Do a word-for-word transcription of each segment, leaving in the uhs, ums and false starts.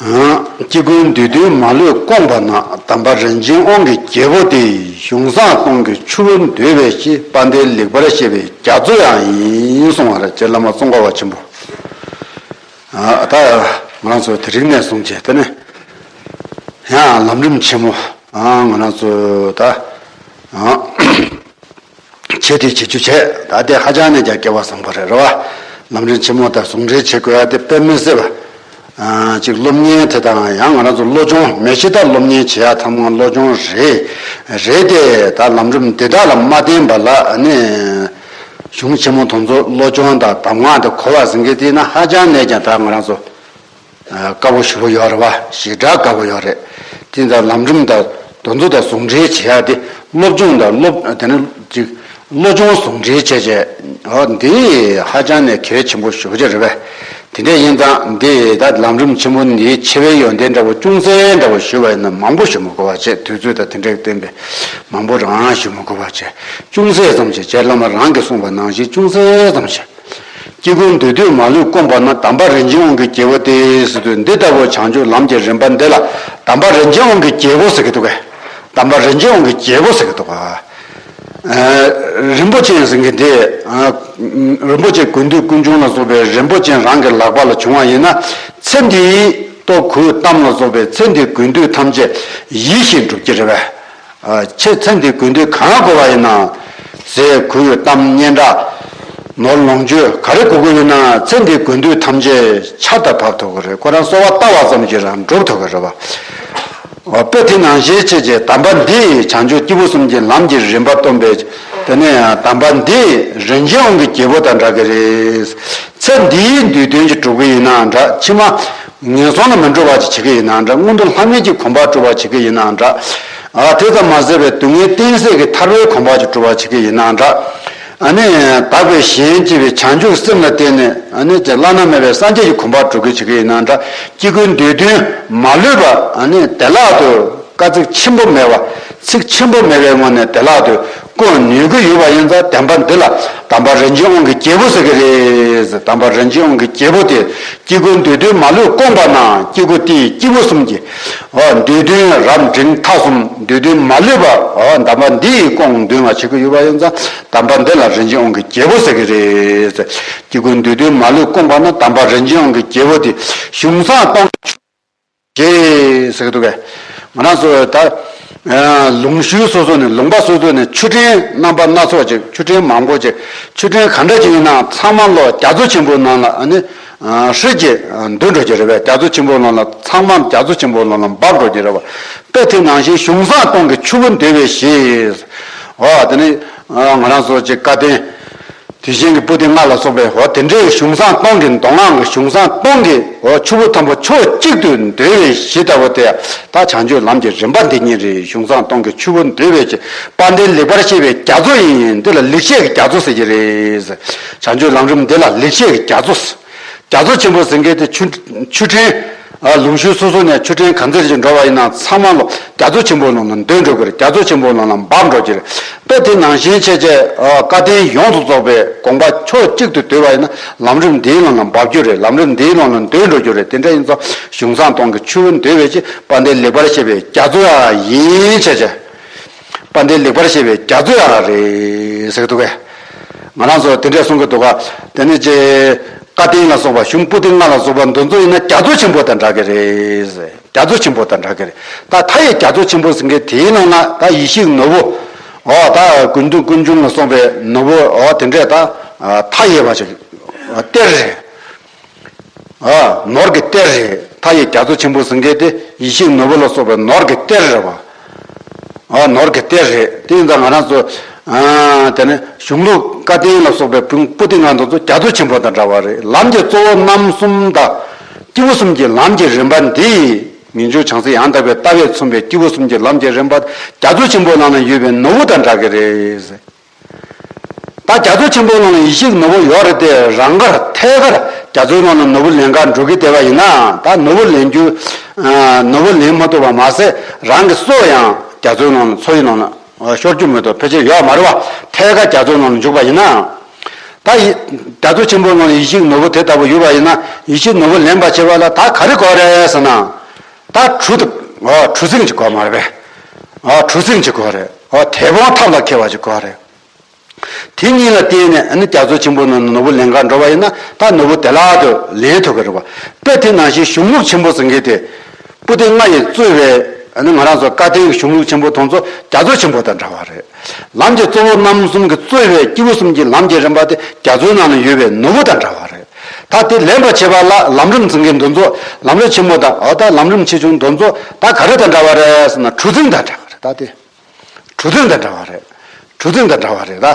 སྐྱེ་ཀུན་འདོད་དོན་མ་ལུས་སྐོང་བ་ན། དམ་པ་རིན་ཆེན་དབང་གི་རྒྱལ་པོ་སྟེ། གཞུང་བཟང་སྟོང་གི་ཆུ་བོ་འདོད་པའི་གཞི། དཔལ་ལྡན་ལེགས་པར་བཤད་པའི་རྒྱ་མཚོ་ཡང་ཡིན་གསུངས་པ་རེད། རྗེ་བླ་མ་ཙོང་ཁ་པ་ཆེན་པོ། ཨ་ད་ང་རང་ཚོ་དེ་རིང་ནས་བཟུང་བྱས་དེ་ནས་ཡང་ལམ་རིམ་ཆེན་མོ། ཨ་ང་རང་ཚོ་ད་ཨ་བྱེད་དེ་བྱེད་རྒྱུ་བྱས། ད་དེ་ཧ་ཅང་ནས་ཀྱང་སྐལ་བ་བཟང་པོ་རེད། རེད་བ། ལམ་རིམ་ཆེན་མོ་དང་ཟུང་འབྲེལ་བྱེད་དགོས་ཡ་དེ་དཔེ་མི་སྲིད་པ། ཨ་ཅིག་སློབ་གཉེར་དེ་དང་ཡང་ང་རང་ཚོ་བློ་སྦྱོང་མི་ཤི་ད་སློབ་གཉེར་བྱེད་ཡ་ཐམ་གང་བློ་སྦྱོང་རེད། རེད་དེ་ད་ལམ་རིམ་འདི་དག་ལ་མ་བརྟེན་པ་ལ་ནི་གཞུང་ཆེན་མོ་དེ་ཚོ་བློ་སྦྱོང་དང་གདམས་ངག་དེ་གོ་བ་ཟིན་གྱི་དེ་ན་ཧ་ཅང་ནས་ཀྱང་ད་ང་རང་ཚོ་དཀའ་པོ་ཞེ་པོ་ཡོད་རེད་བ། ཞེ་དྲག་དཀའ་པོ་ཡོད་རེད། དེ་ཚོ་ལམ་རིམ་དང་དེ་ཚོ་དང་ཟུང་འབྲེལ་བྱེད་ཡ་དེ་སློབ་སྦྱོང་དང་སློབ་དེ་ནི་ཅིག་བློ་སྦྱོང་ཟུང་འབྲེལ་བྱས་བྱས། འོ་འདི་ཧ་ཅང་ནས་གལ་ཆེན་པོ་ཞེ་པོ་ཅིག་རེད་པས། དེ་འདྲ་ཡིན་ཙང་འདི་ད་ལམ་རིམ་ཆེན་པོ་འདིའི་ཆེ་བའི་ཡོན་ཏན་འདྲ་པོ་ཅུང་ཟད་འདྲ་པོ་ཞུ་བ་ཡིན་ན་མང་པོ་ཞུ་མི་དགོས་པ་བྱས། དུས་ཚོད་དང་དེ་འདྲ་བསྟུན་པས་མང་པོ་རང་ཞུ་མི་དགོས་པ་བྱས། ཅུང་ཟད་ཙམ་ཞིག་རྗེ་བླ་མ་རང་གིས་གསུངས་པ་ནང་བཞིན་ཅུང་ཟད་ཙམ་ཞིག་སྐྱེ་ཀུན་འདོད་དོན་མ་ལུས་སྐོང་བ་ན། དམ་པ་རིན་ཆེན་དབང་གི་རྒྱལ་པོ་སྟེ་ཟེར་དུས། འདི་ལྟ་བུ་བྱང་ཆུབ་ལམ་གྱི་རིམ་པ་འདི་ལ་དམ་པ་རིན་ཆེན་དབང་གི་རྒྱལ་པོ་ཟེར་གྱི་འདུག་གས། དམ་པ་རིན་ཆེན་དབང་གི་རྒྱལ་པོ་ཟེར་གྱི་འདུག་ག། ཨ་རིན་པོ་ཆེ་ཟེར་མཁན་དེ། ཨ་རིན་པོ་ཆེ་དགོས་འདོད་ཀུན་འབྱུང་ལ་སོགས་པའི་རིན་པོ་ཆེ་རང་གི་ལག་པ་ལ་བྱུང་བ་ཡིན་ན། ཚེ་འདིའི་ལྟོ་གོས་གཏམ་ལ་སོགས་པའི་ཚེ་འདིའི་དགོས་འདོད་ཐམས་ཅད་ཡིད་བཞིན་འགྲུབ་ཀྱི་རེད་པས། ཨ་ཆེ་ཚེ་འདིའི་དགོས་འདོད་གང་དགོས་པ་ཡིན་ནའང་། ཟས་གོས་གཏམ་སྙན་གྲགས། ནོར་ལོངས་སྤྱོད་ག་རེ་དགོས་ཀྱི་ཡོད་ན་ཚེ་འདིའི་དགོས་འདོད་ཐམས་ཅད་ཆར་ལྟར་བབས་ཐུབ་ཀྱི་རེད། ཁོ་རང་གསོལ་བ་བཏབ་པ་ཙམ་གྱིས་རང་འགྲུབ་ཐུབ་ཀྱི་རེད་པ། དཔེ་དེ་ནང་བཞིན་བྱས་རྗེས་དམ་པ་འདི་ཡིས་བྱང་ཆུབ་སྐྱེས་བུ་གསུམ་གྱི་ལམ་གྱི་རིམ་པ་སྟོན་པའི། དེ་ནས་དམ་པ་འདི་ཡིས་རིན་ཆེན་དབང་གི་རྒྱལ་པོ་དང་འདྲ་གི་རེད། ཚེ་འདིའི་འདོད་དོན་གྱི་སྒྲུབ་ཀྱི་ཡིན་ནའང་འདྲ། ཕྱི་མ་ངན་སོང་ལ་མི་འགྲོ་བ་ཅིག་བྱེད་ཀྱི་ཡིན་ནའང་འདྲ། མངོན་མཐོ་ལྷ་མིན་གྱི་གོ་འཕང་སྒྲུབ་པ་བྱེད་ཀྱི་ཡིན་ནའང་འདྲ། ཨ་དེ་ཙམ་མ་ཟད་པའི་སྡུག་བསྔལ་གཏན་ཟད་ཀྱི་ཐར་པའི་གོ་འཕང་ཅིག་སྒྲུབ་པ་བྱེད་ཀྱི་ཡིན་ནའང་འདྲ། ཨ་ནི་དག་པའི་གཞན་གཅེས་པའི་བྱང་ཆུབ་སེམས་ལ་བརྟེན་ནས། ཨ་ནི་བླ་ན་མེད་པའི་སངས་རྒྱས་ཀྱི་གོ་འཕང་སྒྲུབ་ཀྱི་བྱེད་ཀྱི་ཡིན་ནའང་འདྲ། སྐྱེ་ཀུན་འདོད་དོན་མ་ལུས་པ། ཨ་ནི་བདེ་བླག་ཏུ་དཀའ་ཚེགས་ཆེན་པོ་མེད་པ། ཚེགས་ཆེན་པོ་མེད་པའི་ངང་ནས་བདེ་བླག་ཏུ་སྐོང་ནུས་ཀྱི་ཡོད་པ་ཡིན་ཙང་། དམ་པ་འདི་ལ་དམ་པ་རིན་ཆེན་དབང་གི་རྒྱལ་པོ་ཟེར་གྱི་རེད། དམ་པ་རིན་ཆེན་དབང་གི་རྒྱལ་པོ་དེ། སྐྱེ་ཀུན་འདོད་དོན་མ་ལུས་སྐོང་བ་ན། སྐྱེ་དགུ་སྟེ་སྐྱེས་བུ་གསུམ་གྱི། འོ་འདོད་དོན་རབ་འབྲིང་ཐ་གསུམ། འདོད་དོན་མ་ལུས་པ། འོ་དམ་པ་འདི་ཡིས་སྐོང་འདོད་ང་བྱེད་ཀྱི་ཡོད་པ་ཡིན་ཙང་། དམ་པ་འདི་ལ་རིན་ཆེན་དབང་གི་རྒྱལ་པོ་ཟེར་གྱི་རེད། སྐྱེ་ཀུན་འདོད་དོན་མ་ལུས་སྐོང་བ་ན། དམ་པ་རིན་ཆེན་དབང་གི་རྒྱལ་པོ་དེ། གཞུང་བཟང་སྟོང་གི་ཞེས་ཟེར་གྱི་འདུག་གས། ང་རང་ཚོ་ད་ཨ་ལུང་ཤུལ་སོ་སོ་ནས། ལུང་པ་སོ་སོ་ནས་ཆུ་ཕྲན་རྣམ་པ་སྣ་ཚོགས་ཅིག་ཆུ་ཕྲན་མང་པོ་ཅིག་ཆུ་ཕྲན་ག་འདྲ་ཅིག་ཡིན་ནའང་ཚང་མ་ལོ་རྒྱ་མཚོ་ཆེན་པོའི་ནང་ལ་ཨ་ནི་ཨ་ཧྲིལ་གྱིས་འདུས་འགྲོ་གི་རེད་པས། རྒྱ་མཚོ་ཆེན་པོའི་ནང་ལ། ཚང་མ་རྒྱ་མཚོ་ཆེན་པོའི་ནང་ལ་འབབ་འགྲོ་གི་རེད་པ། དཔེ་དེ་ནང་བཞིན་གཞུང་བཟང་སྟོང་གི་ཆུ་བོ་འདོད་པའི་གཞི། འོ་དེ་ནི་ཨ་ང་རང་ཚོ་ཅིག་བཀའ་བསྟན། དེ་བཞིན་གྱི་པོ་ཏི་ལྔ་ལ་སོགས་པའི་འོ་དེ་འདྲའི་གཞུང་བཟང་སྟོང་གི། མདོ་སྔགས་ཀྱི་གཞུང་བཟང་སྟོང་གི་འོ་ཆུ་བོ་དམ་པ་ཕྱོགས་གཅིག་ཏུ་འདོད་པའི་གཞི་ལྟ་བུ་དེ། ད་བྱང་ཆུབ་ལམ་གྱི་རིམ་པ་འདི་ཉིད་རེད། གཞུང་བཟང་སྟོང་གི་ཆུ་བོ་འདོད་པའི་གཞི། དཔལ་ལྡན་ལེགས་པར་བཤད་པའི་རྒྱ་མཚོ་ཡིན། འདི་ལ་ལེགས་བཤད་ཀྱི་རྒྱ་མཚོ་ཟེར་གྱི་རེད། བྱང་ཆུབ་ལམ་རིམ་འདི་ལ་ལེགས་བཤད་ཀྱི་རྒྱ་མཚོ། རྒྱ་མཚོ་ཆེན་པོ་ཟེར་མཁན་དེ་ཆུ་ཆུ་ཕྲན། ཨ་ལུང་ཤུལ་སོ་སོ་ནས་ཆུ་ཕྲན་ག་ཚོད་ཅིག་འགྲོ་བ་ཡིན་ན་ཚང་མ་ལོ་རྒྱ་མཚོ་ཆེན་པོའི་ནང་ལ་འདུས་འགྲོ་གི་རེད། རྒྱ་མཚོ་ཆེན་པོའི་ནང་ལ་འབབ་འགྲོ་གི་རེད། དཔེ་དེ་ནང་བཞིན་བྱས་བྱས་ཨ་བཀའ་བསྟན་ཡོངས་སུ་རྫོགས་པའི་དགོངས་པ་ཕྱོགས་གཅིག་ཏུ་བསྡུས་པ་ཡིན་ན་ལམ་རིམ་འདིའི་ནང་ལ་འབབ་རྒྱུ་རེད། ལམ་རིམ་འདིའི་ནང་ལ་འདུས་འགྲོ་རྒྱུ་རེད། དེ་འདྲ་ཡིན་ཙང་གཞུང་བཟང་སྟོང་གི་ཆུ་བོ་འདོད་པའི་གཞི། དཔལ་ལྡན་ལེགས་པར་བཤད་པའི་རྒྱ་མཚོ་ཡང་ཡིན་བྱས་བྱས། དཔལ་ལྡན་ལེགས་པར་བཤད་པའི་རྒྱ་མཚོ་ཡང་རེད་ཟེར་གྱི་འདུག་གས། ང་རང་ཚོ་དེ་འདྲས་གསུང་གི་འདུག་ག། དེ་ནི་ཅེ། བཀའ་བསྟན་ལ་སོགས་པ་གཞུང་པོ་ཏི་ལྔ་ལ་སོགས་པ་འདི་ཚོ་ཡིན་ན་རྒྱ་མཚོ་ཆེན་པོ་དང་འདྲ་གི་རེད། རྒྱ་མཚོ་ཆེན་པོ་དང་འདྲ་གི་རེད། ད་མཐའ་ཡས་རྒྱ་མཚོ་ཆེན་པོ་ཟེར་མཁན་དེའི་ནང་ན་ད་ཡེ་ཤེས་ནོར་བུ། འོ་ད་ཀུན་འདུས་ཀུན་འབྱུང་ལ་སོགས་པའི་ནོར་བུ། འོ་དེ་འདྲས་ད་མཐའ་ཡས་པ་ཅིག་གཏེར་རེད། ཨ་ནོར་གྱི་གཏེར་རེད། མཐའ་ཡས་རྒྱ་མཚོ་ཆེན་པོ་ཟེར་མཁན་དེ་ཡེ་ཤེས་ནོར་བུ་ལ་སོགས་པའི་ནོར་གྱི་གཏེར་རེད་བ། ཨ་ནོར་གྱི་གཏེར་རེད། དེ་ཡིན་ཙང་ང་རང་ཚོ་ཨ་དེ་ནི་གཞུང་ལུགས་བཀའ་བསྟན་ལ་སོགས་པའི་པོ་ཏི་ལྔ་འདི་ཚོ་རྒྱ་མཚོ་ཆེན་པོ་དང་འདྲ་བ་རེད། ལམ་གྱི་གཙོ་བོ་རྣམ་གསུམ་དང་། སྐྱེས་བུ་གསུམ་གྱི་ལམ་གྱི་རིམ་པ་འདི། ངེས་འབྱུང་བྱང་སེམས་ཡང་དག་པའི་ལྟ་བས་མཚོན་པའི་སྐྱེས་བུ་གསུམ་གྱི་ལམ་གྱི་རིམ་པ་རྒྱ་མཚོ་ཆེན་པོའི་ནང་ན་ཡོད་པའི་ནོར་བུ་དང་འདྲ་གི་རེད། ད་རྒྱ་མཚོ་ཆེན་པོའི་ནང་ལ་ཡེ་ཤེས་ནོར་བུ་ཡོད་རེད་དེ། རང་གར་ཐད་ཀར་རྒྱ་མཚོའི་ནང་ལ་ནོར་བུ་ལེན་གར་འགྲོ་གི་བསྡད་པ་ཡིན་ན། ད་ནོར་བུ་ལེན་རྒྱུ། ཨ་ནོར་བུ་ལེན་མ་ཐུབ་པ་མ་ཟད་རང་གི་སྲོག་ཡང་རྒྱ་མཚོའི་ནང་ལ། མཚོ་ཡི་ནང་ལ་ཤོར་རྒྱུ་མི་འདུག་ཕལ་ཆེར་ཡོད་མ་རེད་བ། ཐད་ཀར་རྒྱ་མཚོའི་ནང་ལ་འཇུག་པ་ཡིན་ན། ད་ཡི་རྒྱ་མཚོ་ཆེན་པོ་ནང་ཡེ་ཤེས་ནོར་བུ་དེ་ལྟ་བུ་ཡོད་པ་ཡིན་ན། ཡེ་ཤེས་ནོར་བུ་ལེན་པར་བྱེད་པ་ལ་ད་ག་རེ་དགོས་རེད་ཟེར་ན། ད་གྲུ་དང་། ཨོ། གྲུ་གཟིངས་ཅིག་དགོས་མ་རེད་པས། ཨོ། གྲུ་གཟིངས་ཅིག་དགོས་རེད། ཨོ། དེད་དཔོན་ཐབས་ལ་མཁས་པ་ཅིག་དགོས་རེད། དེ་གཉིས་ལ་བརྟེན་ནས་ཨ་ནི་རྒྱ་མཚོ་ཆེན་པོ་ནང་ནོར་བུ་ལེན་གར་འགྲོ་བ་ཡིན་ན། ད་ནོར་བུ་བདེ་བླག་ཏུ་ལེན་ཐུབ་ཀྱི་རེད་པ། དཔེ་དེ་ནང་བཞིན་གཞུང་ལུགས་ཆེན་པོ་ཟེར་མཁན་དེ། པོ་ཏི་ལྔ་ཡིས་གཙོས་པའི་ཨ་ནི་ང་རང་ཚོ་བཀའ་བསྟན་གྱི་གཞུང་ལུགས་ཆེན་པོ་དེ་ཚོ་རྒྱ་མཚོ་ཆེན་པོ་དང་འདྲ་བ་རེད། ལམ་གྱི་གཙོ་བོ་རྣམ་གསུམ་གྱིས་གཙོས་པའི་སྐྱེས་བུ་གསུམ་གྱི་ལམ་གྱི་རིམ་པ་དེ་རྒྱ་མཚོའི་ནང་ན་ཡོད་པའི་ནོར་བུ་དང་འདྲ་བ་རེད། ད་དེ་ལེན་པར་བྱེད་པ་ལ་ལམ་རིམ་ཟེར་མཁན་དེ་ཚོ། ལམ་རིམ་ཆེན་མོ་དང་། ཨོ། ད་ལམ་རིམ་ཆེ་ཆུང་དེ་ཚོ་ད་ག་རེ་དང་འདྲ་བ་རེད་ཟེར་ན། གྲུ་གཟིངས་དང་འདྲ་བ་རེད། ད་དེ། གྲུ་གཟིངས་དང་འདྲ་བ་རེད། གྲུ་གཟིངས་དང་འདྲ་བ་རེད་ད།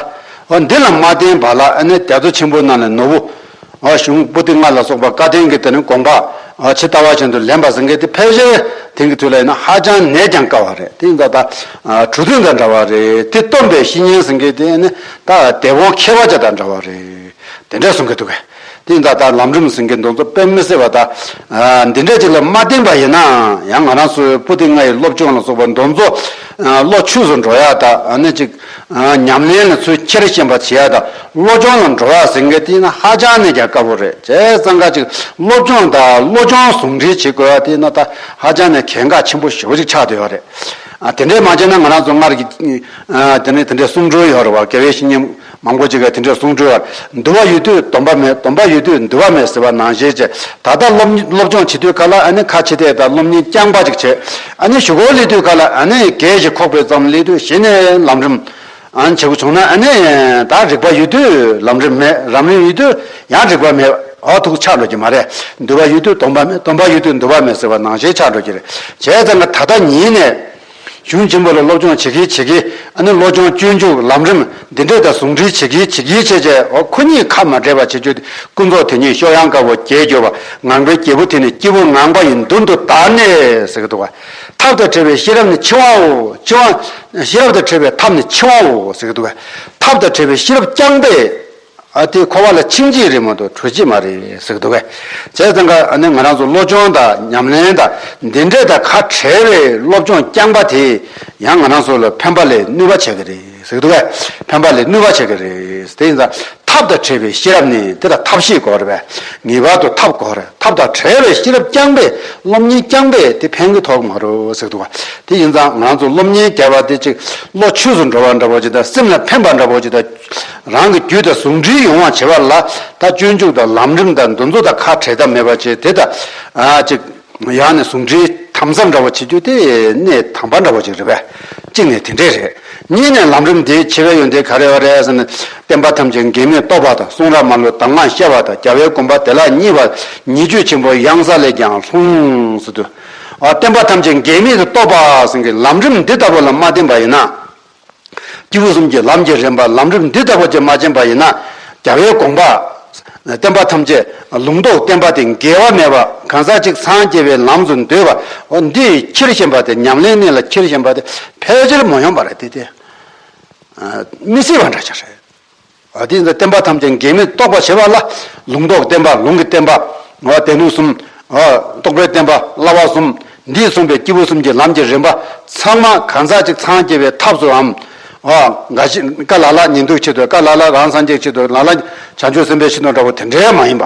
འོ། འདི་ལ་མ་བརྟེན་པ་ལ་ཨ་ནི་རྒྱ་མཚོ་ཆེན་པོའི་ནང་ནས་ནོར་བུ། འོ། གཞུང་པོ་ཏི་ལྔ་ལ་སོགས་པ་བཀའ་བསྟན་གྱི་དེ་ནི་དགོངས་པ། འོ། ཇི་ལྟ་བ་བཞིན་དུ་ལེན་པ་ཟེར་མཁན་དེ་ཕལ་ཆེར་དེང་གི་དུས་ལ་ཡིན་ན་ཧ་ཅང་ནས་ཀྱང་དཀའ་བ་རེད། དེ་ཡིན་ཙང་ད། ཨ། གྲུ་གཟིངས་དང་འདྲ་བ་རེད། དེ་སྟོན་པའི་བཤེས་གཉེན་ཟེར་མཁན་དེ་ནི་ད་དེད་དཔོན་མཁས་པ་ཅིག་དང་འདྲ་བ་རེད། དེ་འདྲ་གསུང་གི་འདུག་གས། དེ་ཡིན་ཙང་ད་ལམ་རིམ་ཟེར་མཁན་དེ་ཚོ་དཔེ་མི་སྲིད་པ་ད། ཨ། འདི་འདྲ་ཅིག་ལ་མ་བརྟེན་པ་ཡིན་ན། ཡང་ང་རང་ཚོའི་པོ་ཏི་ལྔ་ཡི་སློབ་སྦྱོང་ལ་སོགས་པ་དེ་ཚོ། ཨ། བློ་ཆོས་སུ་འགྲོ་ཡ་ད། ཨ་ནི་ཅིག་ཨ། ཉམས་ལེན་ལ་ཚུར་ཁྱེར་ཤེས་པ་བྱེད་ཡ་ད། བློ་སྦྱོང་ལ་འགྲོ་ཡ་ཟེར་མཁན་དེ་ཡིན་ན་ཧ་ཅང་ནས་ཀྱང་དཀའ་པོ་རེད། བྱས་ཙང་ཀ་ཅིག་སློབ་སྦྱོང་དང་བློ་སྦྱོང་ཟུང་འབྲེལ་བྱེད་དགོས་ཡ་དེ་ཡིན་ན་ད་ཧ་ཅང་ནས་གལ་འགངས་ཆེན་པོ་ཞེ་པོ་ཅིག་ཆགས་བསྡད་ཡོད་རེད། ཨ། དེ་འདྲས་མ་བྱས་ན་ང་རང་ཚོ་སྔར་གྱི། ཨ། དེ་ནས་དེ་འདྲས་གསུང་སྒྲོས་ཡོད་རེད་བ། དགེ་བའི་བཤེས་གཉེན་མང་པོ་ཅིག་གིས་དེ་འདྲས་གསུང་སྒྲོས་ཡོད། འདུལ་བ་ཡོད་དུས་སྡོམ་པ་མེད། སྡོམ་པ་ཡོད་དུས་འདུལ་བ་མེད་ཟེར་བ་ནང་བཞིན་བྱས། ད་ལྟ་སློབ་སློབ་སྦྱོང་བྱེད་དུས་སྐབས་ལ་ཨ་ནི་ཁ་ཕྱི་བལྟས་དང་སློབ་གཉེར་རྐྱང་པ་ཅིག་བྱས། ཨ་ནི་གཞུག་གུ་སླེབས་དུས་སྐབས་ལ་ཨ་ནི་གལ་ཞིག་ཁོག་པའི་ཙམ་སླེབས་དུས་གཞི་ནས་ལམ་རིམ། ཨ་ནི་བྱེད་དགོས་བྱུང་ན། ཨ་ནི་ད་རིག་པ་ཡོད་དུས་ལམ་རིམ་མེད། ལམ་རིམ་ཡོད་དུས་ཡང་རིག་པ་མེད། ཨོ། ཐུག་ཆགས་འགྲོ་གི་མ་རེད། འདུལ་བ་ཡོད་དུས་སྡོམ་པ་མེད། སྡོམ་པ་ཡོད་དུས་འདུལ་བ་མེད་ཟེར་བ་ནང་བཞིན་ཆགས་འགྲོ་གི་རེད། བྱས་ཙང་ད་ལྟ་ཉིད་ནས། གཞུང་ཆེན་པོ་ལ་སློབ་སྦྱོང་བྱེད་ཀྱི་བྱེད་ཀྱི། ཨ་ནི་བློ་སྦྱོང་སྤྱོད་འཇུག་ལམ་རིམ་འདི་འདྲས་དང་ཟུང་འབྲེལ་བྱེད་ཀྱི་བྱེད་ཀྱི་བྱས་བྱས། འོ། ཁོ་གཉིས་ཁ་མ་བྲལ་བ་བྱེད་རྒྱུ་དེ། ཀུན་རྫོབ་དེ་ཉིད་གཤོག་ཡངས་དཀར་པོ་རྒྱས་གྱུར་པ། ངང་པའི་རྒྱལ་པོ་དེ་ནི་སྐྱེས་བུ་ངང་པ་ཡི་མདུན་དུ་བདར་ནས་ཟེར་གྱི་འདུག་ག། ཐབས་དང་བྲལ་བའི་ཤེས་རབ་ནི་འཆི་བའོ། འཆི་བ། ཤེས་རབ་དང་བྲལ་བའི་ཐབས་ནི་འཆི་བའོ་ཟེར་གྱི་འདུག་ག། ཐབས་དང་བྲལ་བའི་ཤེས་རབ་རྐྱང་པས། ཨ། དེ་འཁོར་བ་ལ་ཕྱིན་གྱི་རེད་མ་གཏོགས་གྲོལ་གྱི་མ་རེད་ཟེར་གྱི་འདུག་གས། བྱས་ཙང་ཀ་ཨ་ནི་ང་རང་ཚོ་བློ་སྦྱོང་དང་ཉམས་ལེན་དང་འདི་འདྲས་དང་ཁ་བྲལ་བའི་སློབ་སྦྱོང་རྐྱང་པ་དེ་ཡང་ང་རང་ཚོ་ལ་ཕན་པ་ལས་ནུས་པ་བྱེད་ཀྱི་རེད་ཟེར་གྱི་འདུག་གས། ཕན་པ་ལས་ནུས་པ་བྱེད་ཀྱི་རེད། དེ་ཡིན་ཙང་ཐབས་དང་བྲལ་བའི་ཤེས་རབ་ནི། དེ་ལ་ཐབས་ཤེས་དགོས་རེད་པས། ངེས་པར་དུ་ཐབས་དགོས་རེད། ཐབས་དང་བྲལ་བའི་ཤེས་རབ་རྐྱང་པས། སློབ་གཉེར་རྐྱང་པས་དེ་ཕན་གྱི་ཐོགས་མ་རེད་ཟེར་གྱི་འདུག་གས། དེ་ཡིན་ཙང་ང་རང་ཚོ་སློབ་གཉེར་བརྒྱབ་པ་དེ་ཅིག་བློ་ཆོས་སུ་འགྲོ་བ་འདྲ་པོ་ཅིག་དང་། སེམས་ལ་ཕན་པ་འདྲ་པོ་ཅིག་དང་། རང་གི་རྒྱུད་དང་ཟུང་འབྲེལ་ཡོང་བ་བྱེད་པ་ལ། ད་སྤྱོད་འཇུག་དང་ལམ་རིམ་དང་འདི་ཚོ་དང་ཁ་བྲལ་ཐབས་མེད་པ་བྱས། དེ་དང་ཨ་ཅིག་ཡང་ནས་ཟུང་འབྲེལ་དམ་ཟབ་འདྲ་པོ་བྱེད་རྒྱུ་དེ་གནད་དམ་པ་འདྲ་པོ་ཅིག་རེད་པས། གཅིག་ནས་དེ་འདྲས་རེད། གཉིས་ནས་ལམ་རིམ་དེའི་ཆེ་བའི་ཡོན་ཏན་ག་རེ་ཡོད་རེད་ཟེར་ན། བསྟན་པ་ཐམས་ཅད་འགལ་མེད་རྟོགས་པ་དང་། གསུང་རབ་མ་ལུས་གདམས་ངག་བཤད་པ་དང་། རྒྱལ་བའི་དགོངས་པ་བདེ་བླག་རྙེད་པ། ཉེས་སྤྱོད་ཆེན་པོ་གཡང་ས་ལས་ཀྱང་ལྷུང་ཟེར་དུས། ཨ། བསྟན་པ་ཐམས་ཅད་འགལ་མེད་དུ་རྟོགས་པ་ཟེར་མཁན་ལམ་རིམ་འདི་ལྟ་བུ་ལ་མ་བརྟེན་པ་ཡིན་ན། སྐྱེས་བུ་གསུམ་གྱི་ལམ་གྱི་རིམ་པ་ལམ་རིམ་འདི་ལྟ་བུ་ཅིག་མ་སྦྱངས་པ་ཡིན་ན། རྒྱལ་བའི་དགོངས་པ། བསྟན་པ་ཐམས་ཅད་ལུང་རྟོགས་བསྟན་པ་དེ་འགལ་བ་མེད་པ་གང་ཟག་གཅིག་སངས་རྒྱས་པའི་ལམ་དུ་འདོད་པ། འོ། འདི་ཁྱེར་ཤེས་པ་དེ། ཉམས་ལེན་གནད་ལ་ཁྱེར་ཤེས་པ་དེ་ཕལ་ཆེར་མ་ཡོང་བ་རེད། དེ་དེ་མི་སྲིད་པ་འདྲ་ཅིག་རེད། ཨ། དེ་ཡིན་ཙང་བསྟན་པ་ཐམས་ཅད་འགལ་མེད་རྟོགས་པར་བྱེད་པ་ལ། ལུང་རྟོགས་བསྟན་པ། ལུང་གི་བསྟན་པ། འོ། སྡེ་སྣོད་གསུམ། འོ། རྟོགས་པའི་བསྟན་པ། བསླབ་པ་གསུམ། འདིས་གསུངས་པའི་སྐྱེས་བུ་གསུམ་གྱི་ལམ་གྱི་རིམ་པ་ཚང་མ་གང་ཟག་གཅིག་སངས་རྒྱས་པའི་ཐབས་སུའམ། འོ། འགའ་ཞིག་ཀ་ལ་ལ་ཉན་ཐོས་ཆེད་དུ། ཀ་ལ་ལ་རང་སངས་རྒྱས་ཆེད་དུ། ལ་ལ་བྱང་ཆུབ་སེམས་དཔའི་ཆེད་དུ་འདྲ་པོ་དེ་འདྲའི་མ་ཡིན་པ།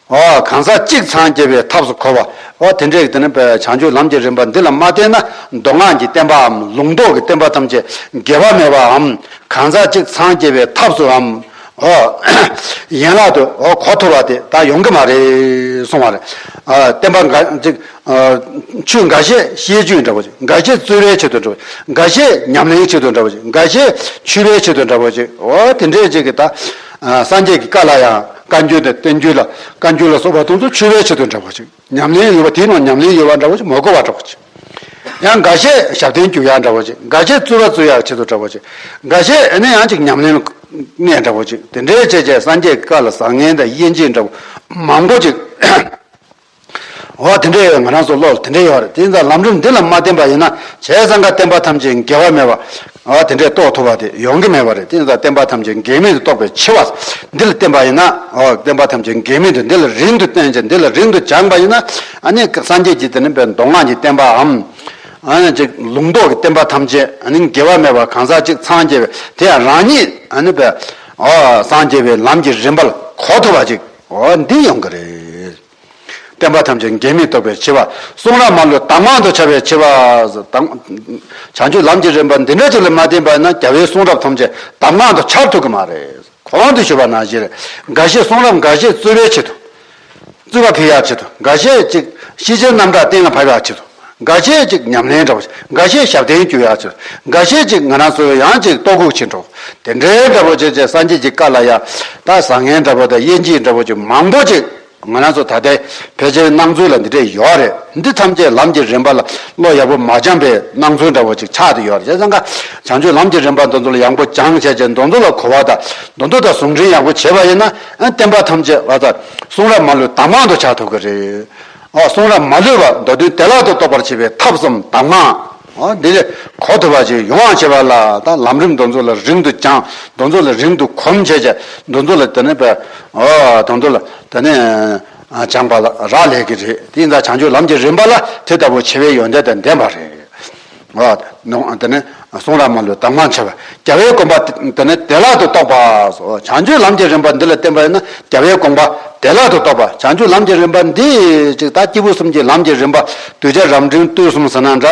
འོ། གང་ཟག་གཅིག་སངས་རྒྱས་པའི་ཐབས་སུ་གོ་བ། འོ། དེ་འདྲའི་དེ་ནི་བྱང་ཆུབ་ལམ་གྱི་རིམ་པ་འདི་ལ་མ་བརྟེན་ན། མདོ་སྔགས་ཀྱི་བསྟན་པའམ་ལུང་རྟོགས་ཀྱི་བསྟན་པ་ཐམས་ཅད་འགལ་བ་མེད་པའམ། གང་ཟག་གཅིག་སངས་རྒྱས་པའི་ཐབས་སུའམ། འོ། ཡན་ལག་ཏུ། འོ། གོ་ཐུབ་པ་དེ་ད་ཡོང་གི་མ་རེད་གསུང་བ་རེད། ཨ། བསྟན་པ་འགའ་ཅིག་ཨ། ཆོས་འགའ་ཤས་བཤད་རྒྱུ་འདྲ་པོ་ཅིག་འགའ་ཤས་རྩོལ་བའི་ཆེད་དུ་འདྲ་པོ་ཅིག་འགའ་ཤས་ཉམས་ལེན་ཆེད་དུ་འདྲ་པོ་ཅིག་འགའ་ཤས་མཆོད་པའི་ཆེད་དུ་འདྲ་པོ་ཅིག་འོ། དེ་འདྲས་ཅིག་གི་ད། ཨ། སངས་རྒྱས་ཀྱི་བཀའ་ལ་ཡང་བཀའ་འགྱུར་དང་བསྟན་འགྱུར་ལ། བཀའ་འགྱུར་ལ་སོགས་པ་དེ་ཚོ་མཆོད་པའི་ཆེད་དུ་འདྲ་པོ་ཅིག་ཉམས་ལེན་ཡོད་པ། དེའི་ནང་ཉམས་ལེན་ཡོད་པ་འདྲ་པོ་ཅིག་མ་གོ་བ་འདྲ་པོ་ཅིག་ཡང་འགའ་ཤས་ཞབས་བརྟན་བསྐྱུར་ཡག་འདྲ་པོ་ཅིག་འགའ་ཤས་རྩོལ་བ་རྩོལ་ཡག་ཆེད་དུ་འདྲ་པོ་ཅིག་འགའ་ཤས་ཨ་ནི་ཡང་ཅིག་ཉམས་ལེན་གནད་འདྲ་པོ་ཅིག་དེ་འདྲའི་བྱས་བྱས་སངས་རྒྱས་ཀྱི་བཀའ་ལ་བཟང་ངན་དང་དབྱེ་འབྱེད་འདྲ་པོ་མང་པོ་ཅིག་འོ། དེ་འདྲའི་ང་རང་ཚོ་བློ་ལ་དེ་འདྲའི་ཡོད་རེད། དེ་ཡིན་ཙང་ལམ་རིམ་འདི་ལ་མ་བརྟེན་པ་ཡིན་ན། བྱས་ཙང་ཀ་བསྟན་པ་ཐམས་ཅད་འགལ་བ་མེད་པ། འོ། དེ་འདྲའི་རྟོགས་ཐུབ་པ་དེ་ཡོང་གི་མེད་པ་རེད། དེ་ཡིན་ཙང་བསྟན་པ་ཐམས་ཅད་འགལ་མེད་དུ་རྟོགས་པའི་ཆེ་བ་འདི་ལ་བརྟེན་པ་ཡིན་ན། འོ། བསྟན་པ་ཐམས་ཅད་འགལ་མེད་དུ་འདི་ལ་རིང་དུ་བསྟན་ཅིང་འདི་ལ་རིང་དུ་སྦྱངས་པ་ཡིན་ན། ཨ་ནི་སངས་རྒྱས་ཀྱི་དེ་ནི་བའི་མདོ་སྔགས་ཀྱི་བསྟན་པའམ། ཨ་ནི་ཅིག་ལུང་རྟོགས་ཀྱི་བསྟན་པ་ཐམས་ཅད་ཨ་ནི་འགལ་བ་མེད་པ་གང་ཟག་གཅིག་སངས་རྒྱས་པའི་དེ་ཡང་རང་ཉིད་ཨ་ནི་བའི། ཨོ་སངས་རྒྱས་པའི་ལམ་གྱི་རིམ་པ་ལ་གོ་ཐུབ་པ་ཅིག་ཨོ་འདི་ཡོང་གི་རེད། བསྟན་པ་ཐམས་ཅད་འགལ་མེད་རྟོགས་པའི་ཆེ་བ། གསུང་རབ་མ་ལུས་གདམས་ངག་ཏུ་ཁྱབ་པའི་ཆེ་བ། དང་། བྱང་ཆུབ་ལམ་གྱི་རིམ་པ་འདི་འདྲ་ཅིག་ལ་མ་བརྟེན་པ་ཡིན་ན་རྒྱལ་བའི་གསུང་རབ་ཐམས་ཅད་གདམས་ངག་ཏུ་ཁྱབ་ཐུབ་ཀྱི་མ་རེད། གོང་དུ་ཞུས་པ་ནང་བཞིན་རེད། འགའ་ཤས་གསུང་རབ་འགའ་ཤས་རྩོད་པའི་ཆེད་དུ། རྩོད་པ་འཕེལ་ཡག་ཆེད་དུ། འགའ་ཤས་ཅིག་ཤེས་བྱའི་རྣམ་གྲངས་གཏན་ལ་ཕབ་ཡག་ཆེད་དུ། འགའ་ཤས་ཅིག་ཉམས་ལེན་འདྲ་བོ་ཞིག་འགའ་ཤས་ཞབས་བརྟན་བསྐྱུར་ཡག་ཆེད་དུ། འགའ་ཤས་ཅིག་ང་རང་ཚོ་ཡང་ཅིག་ལྟོ་གོས་ཆེད་འགྲོ། དེ་འདྲའི་འདྲ་བོ་བྱས་བྱས་སངས་རྒྱས་ཀྱི་བཀའ་ལ་ཡང་ད་བཟང་ངན་འདྲ་བོ་དང་དབྱེ་འབྱེད་འདྲ་བོ་ཅིག་མང་པོ་ཅིག་ང་རང་ཚོ་ད་ལྟའི་ཕལ་ཆེར་སྣང་ཚུལ་ལ་འདི་འདྲས་ཡོད་རེད། འདི་ཐམས་ཅད་ལམ་གྱི་རིམ་པ་ལ་བློ་ཡག་པོ་མ་སྦྱངས་པའི་སྣང་ཚུལ་འདྲ་བོ་ཅིག་ཆགས་བསྡད་ཡོད་རེད། བྱས་ཙང་ཀ་བྱང་ཆུབ་ལམ་གྱི་རིམ་པ་འདི་ཚོ་ལ་ཡག་པོ་སྦྱངས་བྱས་བྱས་འདི་ཚོ་ལ་གོ་བ་དང་འདི་ཚོ་དང་ཟུང་འབྲེལ་ཡག་པོ་བྱས་པ་ཡིན་ན་ཨ་བསྟན་པ་ཐམས་ཅད་ཨ་ད་གསུང་རབ་མ་ལུས་གདམས་ངག་ཏུ་ཆགས་ཐུབ་ཀྱི་རེད། ཨ་གསུང་རབ་མ་ལུས་པ་མདོ་དོན་བདེ་བླག་ཏུ་རྟོགས་པར་བྱེད་པའི་ཐབས་སམ་གདམས་ངག་ཨ་འདི་ལས་གོ་ཐུབ་པ་ཅིག་ཡོང་བ་བྱེད་པ་ལ་ད་ལམ་རིམ་འདི་ཚོ་ལ་རིང་དུ་སྦྱངས་འདི་ཚོ་ལ་རིང་དུ་གོམས་བྱས་བྱས་འདི་ཚོ་ལ་དེ་ནས་པའི་ཨ་འདི་ཚོ་ལ་དེ་ནས། སྦྱངས་པ་ལ་རག་ལས་ཀྱི་རེད། དེ་ཡིན་ཙང་བྱང་ཆུབ་ལམ་གྱི་རིམ་པ་ལ་དེ་ལྟ་བུ་ཆེ་བའི་ཡོན་ཏན་དང་ལྡན་པ་རེད། ཨ་ནོ་དེ་ནས་གསུང་རབ་མ་ལུས་གདམས་ངག་ཆེ་བ་རྒྱལ་བའི་དགོངས་པ་དེ་ནས་བདེ་བླག་ཏུ་རྟོགས་པ་སོགས། བྱང་ཆུབ་ལམ་གྱི་རིམ་པ་འདི་ལ་བརྟེན་པ་ཡིན་ན་རྒྱལ་བའི་དགོངས་པ་བདེ་བླག་ཏུ་རྟོགས་པ། བྱང་ཆུབ་ལམ་གྱི་རིམ་པ་འདི་ཅིག་ད་སྐྱེས་བུ་གསུམ་གྱི་ལམ་གྱི་རིམ་པ་གདུལ་བྱ་རབ་འབྲིང་བསྡུས་གསུམ་ཟེར་ན་འདྲ།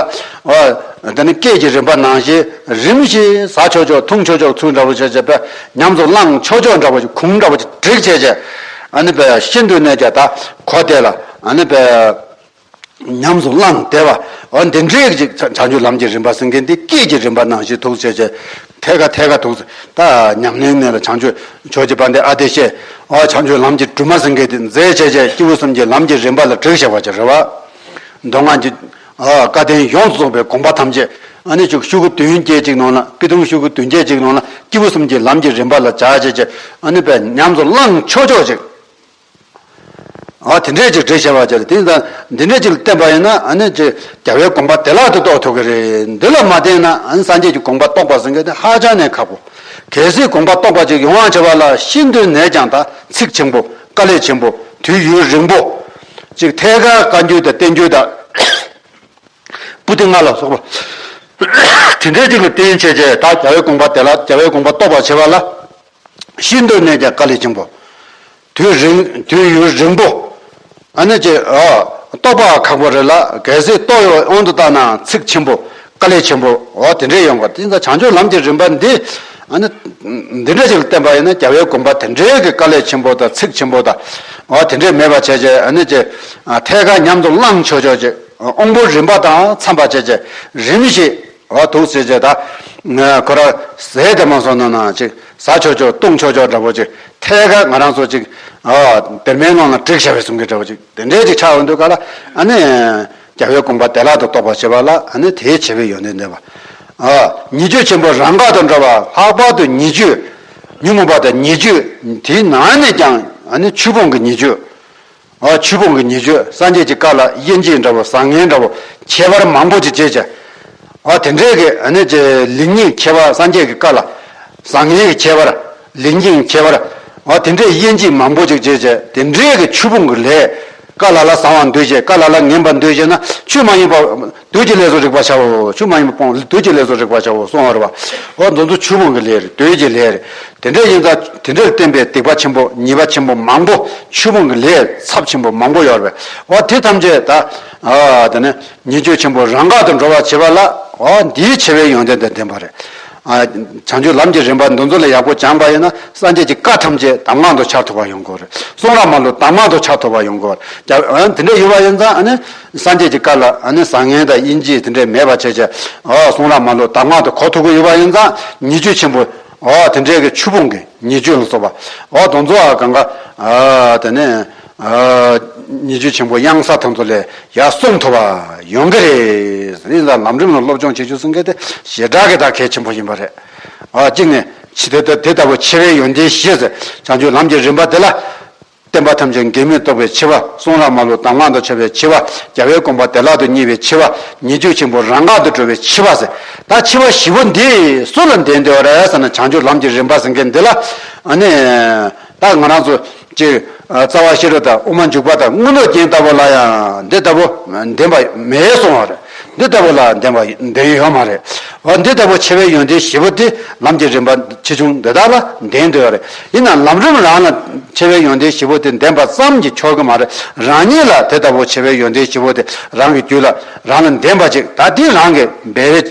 ཨ་དེ་ནས་སྐད་ཀྱི་རིམ་པ་ནང་བཞིན་རིམ་བཞིན་ཟ་ཆོག་ཆོག་འཐུང་ཆོག་ཆོག་ཚུལ་འདྲ་བོ་བྱས་བྱས་པས་ཉམས་སུ་བླང་ཆོག་ཆོག་འདྲ་བོ་ཞིག་གུང་འདྲ་བོ་ཞིག་བསྒྲིགས་བྱས་བྱས། ཨ་ནི་པའི་ཤིན་ཏུ་ནས་ཀྱང་ད་གོ་བདེ་ལ་ཨ་ནི་པའི་ཉམས་སུ་བླངས་བདེ་བ་འོ་འདི་འདྲའི་ཅིག་བྱང་ཆུབ་ལམ་གྱི་རིམ་པ་ཟེར་མཁན་འདི་སྐད་ཀྱི་རིམ་པ་ནང་བཞིན་ཐུགས་བྱས་བྱས་ཐད་ཀ་ཐད་ཀ་ཐུགས་ད་ཉམས་ལེན་ནས་ལ་བྱང་ཆུབ་ཕྱོགས་ཀྱི་དཔལ་ལྡན་ཨ་ཏི་ཤས་འོ་བྱང་ཆུབ་ལམ་གྱི་སྒྲོན་མ་ཟེར་མཁན་འདི་མཛད་བྱས་བྱས་སྐྱེས་བུ་གསུམ་གྱི་ལམ་གྱི་རིམ་པ་ལ་བསྒྲིགས་བྱས་པ་ཅིག་རེད་བ། མདོ་སྔགས་ཀྱི་ཨ་བཀའ་བསྟན་ཡོངས་སུ་རྫོགས་པའི་དགོངས་པ་ཐམས་ཅད་ཨ་ནི་ཅིག་ཤོག་གུ་བདུན་བརྒྱད་ཅིག་ནང་ལ་སྐུ་གདུང་ཤོག་གུ་བདུན་བརྒྱད་ཅིག་ནང་ལ་སྐྱེས་བུ་གསུམ་གྱི་ལམ་གྱི་རིམ་པ་ལ་སྦྱར་བྱས་བྱས་ཨ་ནི་པའི་ཉམས་སུ་བླངས་ཆོག་ཆོག་ཅིག་ཨ་དེ་འདྲས་ཅིག་བྲིས་བྱས་པ་ཅིག་རེད། དེ་ཡིན་ཙང་འདི་འདྲས་ཅིག་ལ་བརྟེན་པ་ཡིན་ན་ཨ་ནི་ཅིག་རྒྱལ་བའི་དགོངས་པ་བདེ་བླག་ཏུ་རྟོགས་ཐུབ་ཀྱི་རེད། འདི་ལ་མ་བརྟེན་ན་ཨ་ནི་སངས་རྒྱས་ཀྱི་དགོངས་པ་རྟོགས་པ་ཟེར་མཁན་དེ་ཧ་ཅང་ནས་ཁག་པོ། གལ་སྲིད་དགོངས་པ་རྟོགས་པ་ཅིག་ཡོང་བ་བྱེད་པ་ལ་ཤིན་ཏུ་ནས་ཀྱང་ད་ཚིག་ཆེན་པོ་དཀའ་ལས་ཆེན་པོ་དུས་ཡུན་རིང་པོ་ཅིག་ཐད་ཀར་བཀའ་འགྱུར་དང་བསྟན་འགྱུར་དང་པོ་ཏི་ལྔ་ལ་སོགས་པ་དེ་འདྲས་ཅིག་ལ་བརྟེན་བྱས་བྱས་ད་རྒྱལ་བའི་དགོངས་པ་བདེ་བླག་རྒྱལ་བའི་དགོངས་པ་རྟོགས་པར་བྱེད་པ་ལ། ཤིན་ཏུ་ནས་ཀྱང་དཀའ་ལས་ཆེན་པོ། དུས་རིང་དུས་ཡུན་རིང་པོ། ཨ་ནི་ཅེ་ཨ་རྟོགས་པ་ཁག་པོ་རེད་ལ་གལ་སྲིད་རྟོགས་ཡོད་དབང་དུ་བཏང་ན་ཚིག་ཆེན་པོ་དཀའ་ལས་ཆེན་པོ་འོ་དེ་འདྲས་ཡོང་བ་དེ་ཚོ་བྱང་ཆུབ་ལམ་གྱི་རིམ་པ་འདི་ཨ་ནི་འདི་འདྲ་ཞིག་ལ་བརྟེན་པ་ཡིན་ན་རྒྱལ་བའི་དགོངས་པ་དེ་འདྲའི་གི་དཀའ་ལས་ཆེན་པོ་དང་ཚིག་ཆེན་པོ་དང་འོ་དེ་འདྲས་མེད་པ་བྱས་བྱས་ཨ་ནི་ཅེ་ཐད་ཀར་ཉམས་སུ་བླང་ཆོག་ཆོག་ཅིག་དབང་པོ་རིམ་པ་དང་འཚམ་པ་བྱས་བྱས་རིམ་བཞིན། འོ་འདུག་ཟེར་བྱས་ད། ཁོ་ར་ཟས་དེ་མ་སོང་ན་ན་ཅིག་ཟ་ཆོག་ཆོག་བཏུང་ཆོག་ཆོག་འདྲ་པོ་ཅིག་ཐད་ཀར་ང་རང་ཚོ་ཅིག་འོ་དེར་མའི་ནང་ལ་བསྒྲིགས་བྱ་བའི་གསུང་གི་འདྲ་པོ་ཅིག་དེ་འདྲའི་ཅིག་ཆགས་ཡོང་དུས་ག་ལ་ཨ་ནི། རྒྱལ་བའི་དགོངས་པ་བདེ་བླག་ཏུ་རྟོགས་པར་བྱེད་པ་ལ་ཨ་ནི་དེའི་ཆེ་བའི་ཡོན་ཏན་ལྡན་པ། ཉེས་སྤྱོད་ཆེན་པོ་རང་དགར་དུ་འགྲོ་བ་ལྷག་པར་དུ་ཉེས་སྤྱོད། ཉོན་མོངས་པ་དང་ཉེས་སྤྱོད་དེའི་ནང་ནས་ཀྱང་ཨ་ནི་ཆོས་སྤོང་གི་ཉེས་སྤྱོད། ཨ་ཆོས་སྤོང་གི་ཉེས་སྤྱོད་སངས་རྒྱས་ཀྱི་བཀའ་ལ་དབྱེ་འབྱེད་འདྲ་བོ་བཟང་ངན་འདྲ་བོ་ཁྱད་པར་མང་པོ་ཅིག་བྱས་བྱས། ཨ་དེ་འདྲའི་གི་ཨ་ནི་ཅེ་ལེགས་ཉེས་ཁྱད་པར་སངས་རྒྱས་ཀྱི་བཀའ་ལ་བཟང་ངན་གྱི་ཁྱད་པར་ལེགས་ཉེས་ཁྱད་པར་ཨ་དེ་འདྲའི་དབྱེ་འབྱེད་མང་པོ་ཅིག་བྱས་བྱས་དེ་འདྲའི་གི་ཆོས་སྤོང་གི་ལས་བཀའ་ལ་ལ་བཟང་བ་འདོད་བྱས་བཀའ་ལ་ལ་ངན་པ་འདོད་བྱས་ན་ཆོས་མ་ཡིན་པ། བདུད་ཀྱི་ལས་སུ་རིག་པར་བྱའོ། ཆོས་མ་ཡིན་པ་སྤོང་བདུད་ཀྱི་ལས་སུ་རིག་པར་བྱའོ་གསུངས་པ་རེད་བ། འོ་འདི་ཚོ་ཆོས་སྤོང་གི་ལས་རེད། བདུད་ཀྱི་ལས་རེད། དེ་འདྲ་ཡིན་ཙང་དེ་འདྲར་བརྟེན་པའི་སྡིག་པ་ཆེན་པོ་ཉེས་པ་ཆེན་པོ་མང་པོ་ཆོས་སྤོང་གི་ལས་ཚབས་ཆེན་པོ་མང་པོ་ཡོད་རེད། འོ་དེ་ཐམས་ཅད་ད་ཨ་དེ་ནས་ཉེས་སྤྱོད་ཆེན་པོ་རང་དགར་དུ་འགྲོ་བར་བྱེད་པ་ལ་འོ་འདིའི་ཆེ་བའི་ཡོན་ཏན་དང་ལྡན་པ་རེད། ཨ་བྱང་ཆུབ་ལམ་གྱི་རིམ་པ་འདི་ཚོ་ལ་ཡག་པོ་སྦྱངས་པ་ཡིན་ན་སངས་རྒྱས་ཀྱི་བཀའ་ཐམས་ཅད་གདམས་ངག་ཏུ་འཆར་ཐུབ་པ་ཡོང་གི་རེད། གསུང་རབ་མ་ལུས་གདམས་ངག་ཏུ་འཆར་ཐུབ་པ་ཡོང་གི་རེད། ཨ་དེ་འདྲ་ཡོད་པ་ཡིན་ཙང་ཨ་ནི། སངས་རྒྱས་ཀྱི་བཀའ་ལ་ཨ་ནི་བཟང་ངན་དང་དབྱེ་འབྱེད་དེ་འདྲས་མེད་པ་བྱས་བྱས་ཨོ་གསུང་རབ་མ་ལུས་གདམས་ངག་དེ་གོ་ཐུབ་ཀྱི་ཡོད་པ་ཡིན་ཙང་ཉེས་སྤྱོད་ཆེན་པོ་ཨོ་དེ་འདྲས་ཀྱི་ཆོས་སྤོང་གི་ཉེས་སྤྱོད་ལ་སོགས་པ་ཨོ་དེ་ཚོ་ཨ་གང་ག་ཨ་དེ་ནས་ཨ་ཉེས་སྤྱོད་ཆེན་པོ་གཡང་ས་དེ་ཚོ་ལས་ཡར་སྲུང་ཐུབ་པ་ཡོང་གི་རེད། ཡིན་ཙང་ལམ་རིམ་ལ་སློབ་སྦྱོང་བྱེད་རྒྱུ་ཟེར་མཁན་དེ་ཞེ་དྲག་གི་ད་གལ་ཆེན་པོ་ཡིན་པ་རེད། ཨ་གཅིག་ནས་ཆེ་དེ་དེ་ལྟ་བུ་ཆེ་བའི་ཡོན་ཏན་བཞི་ཟེར་བྱང་ཆུབ་ལམ་གྱི་རིམ་པ་དེ་ལ། བསྟན་པ་ཐམས་ཅད་འགལ་མེད་རྟོགས་པའི་ཆེ་བ། གསུང་རབ་མ་ལུས་གདམས་ངག་ཏུ་ཁྱབ་པའི་ཆེ་བ། རྒྱལ་བའི་དགོངས་པ་བདེ་བླག་ཏུ་རྙེད་པའི་ཆེ་བ། ཉེས་སྤྱོད་ཆེན་པོ་རང་དགར་དུ་འགྲོ་བའི་ཆེ་བ་ཟེར། ད་ཆེ་བ་བཞི་པོ་འདི་སུ་ལ་ལྡན་བསྡད་པ་རེད་ཟེར་ན་བྱང་ཆུབ་ལམ་གྱི་རིམ་པ་ཟེར་མཁན་འདི་ལ་ཨ་ནི་ད་ང་རང་ཚོ་ཅིག་རྩ་བ་ཤེས་རབ་དང་དབུ་མ་འཇུག་པ་དང་མངོན་རྟོགས་རྒྱན་ལྟ་བུ་ལ་ཡང་འདི་ལྟ་བུ་ལྡན་པ་མེད་གསུང་བ་རེད། འདི་ལྟ་བུ་ལ་ལྡན་པ་ལྡན་ཡོད་མ་རེད། འོ་འདི་ལྟ་བུ་ཆེ་བའི་ཡོན་ཏན་བཞི་པོ་དེ་ལམ་གྱི་རིམ་པ་ཆེ་ཆུང་འདི་དག་ལ་ལྡན་འདོད་རེད། ཡིན་ན་ལམ་རིམ་རང་ལ་ཆེ་བའི་ཡོན་ཏན་བཞི་པོ་དེ་ལྡན་པ་ཙམ་གྱིས་ཆོག་གི་མ་རེད། རང་ཉིད་ལ་དེ་ལྟ་བུ་ཆེ་བའི་ཡོན་ཏན་བཞི་པོ་དེ་རང་གི་རྒྱུད་ལ་རང་ལ་ལྡན་པ་ཅིག་ད་དེ་རང་གི་འབད་རེས་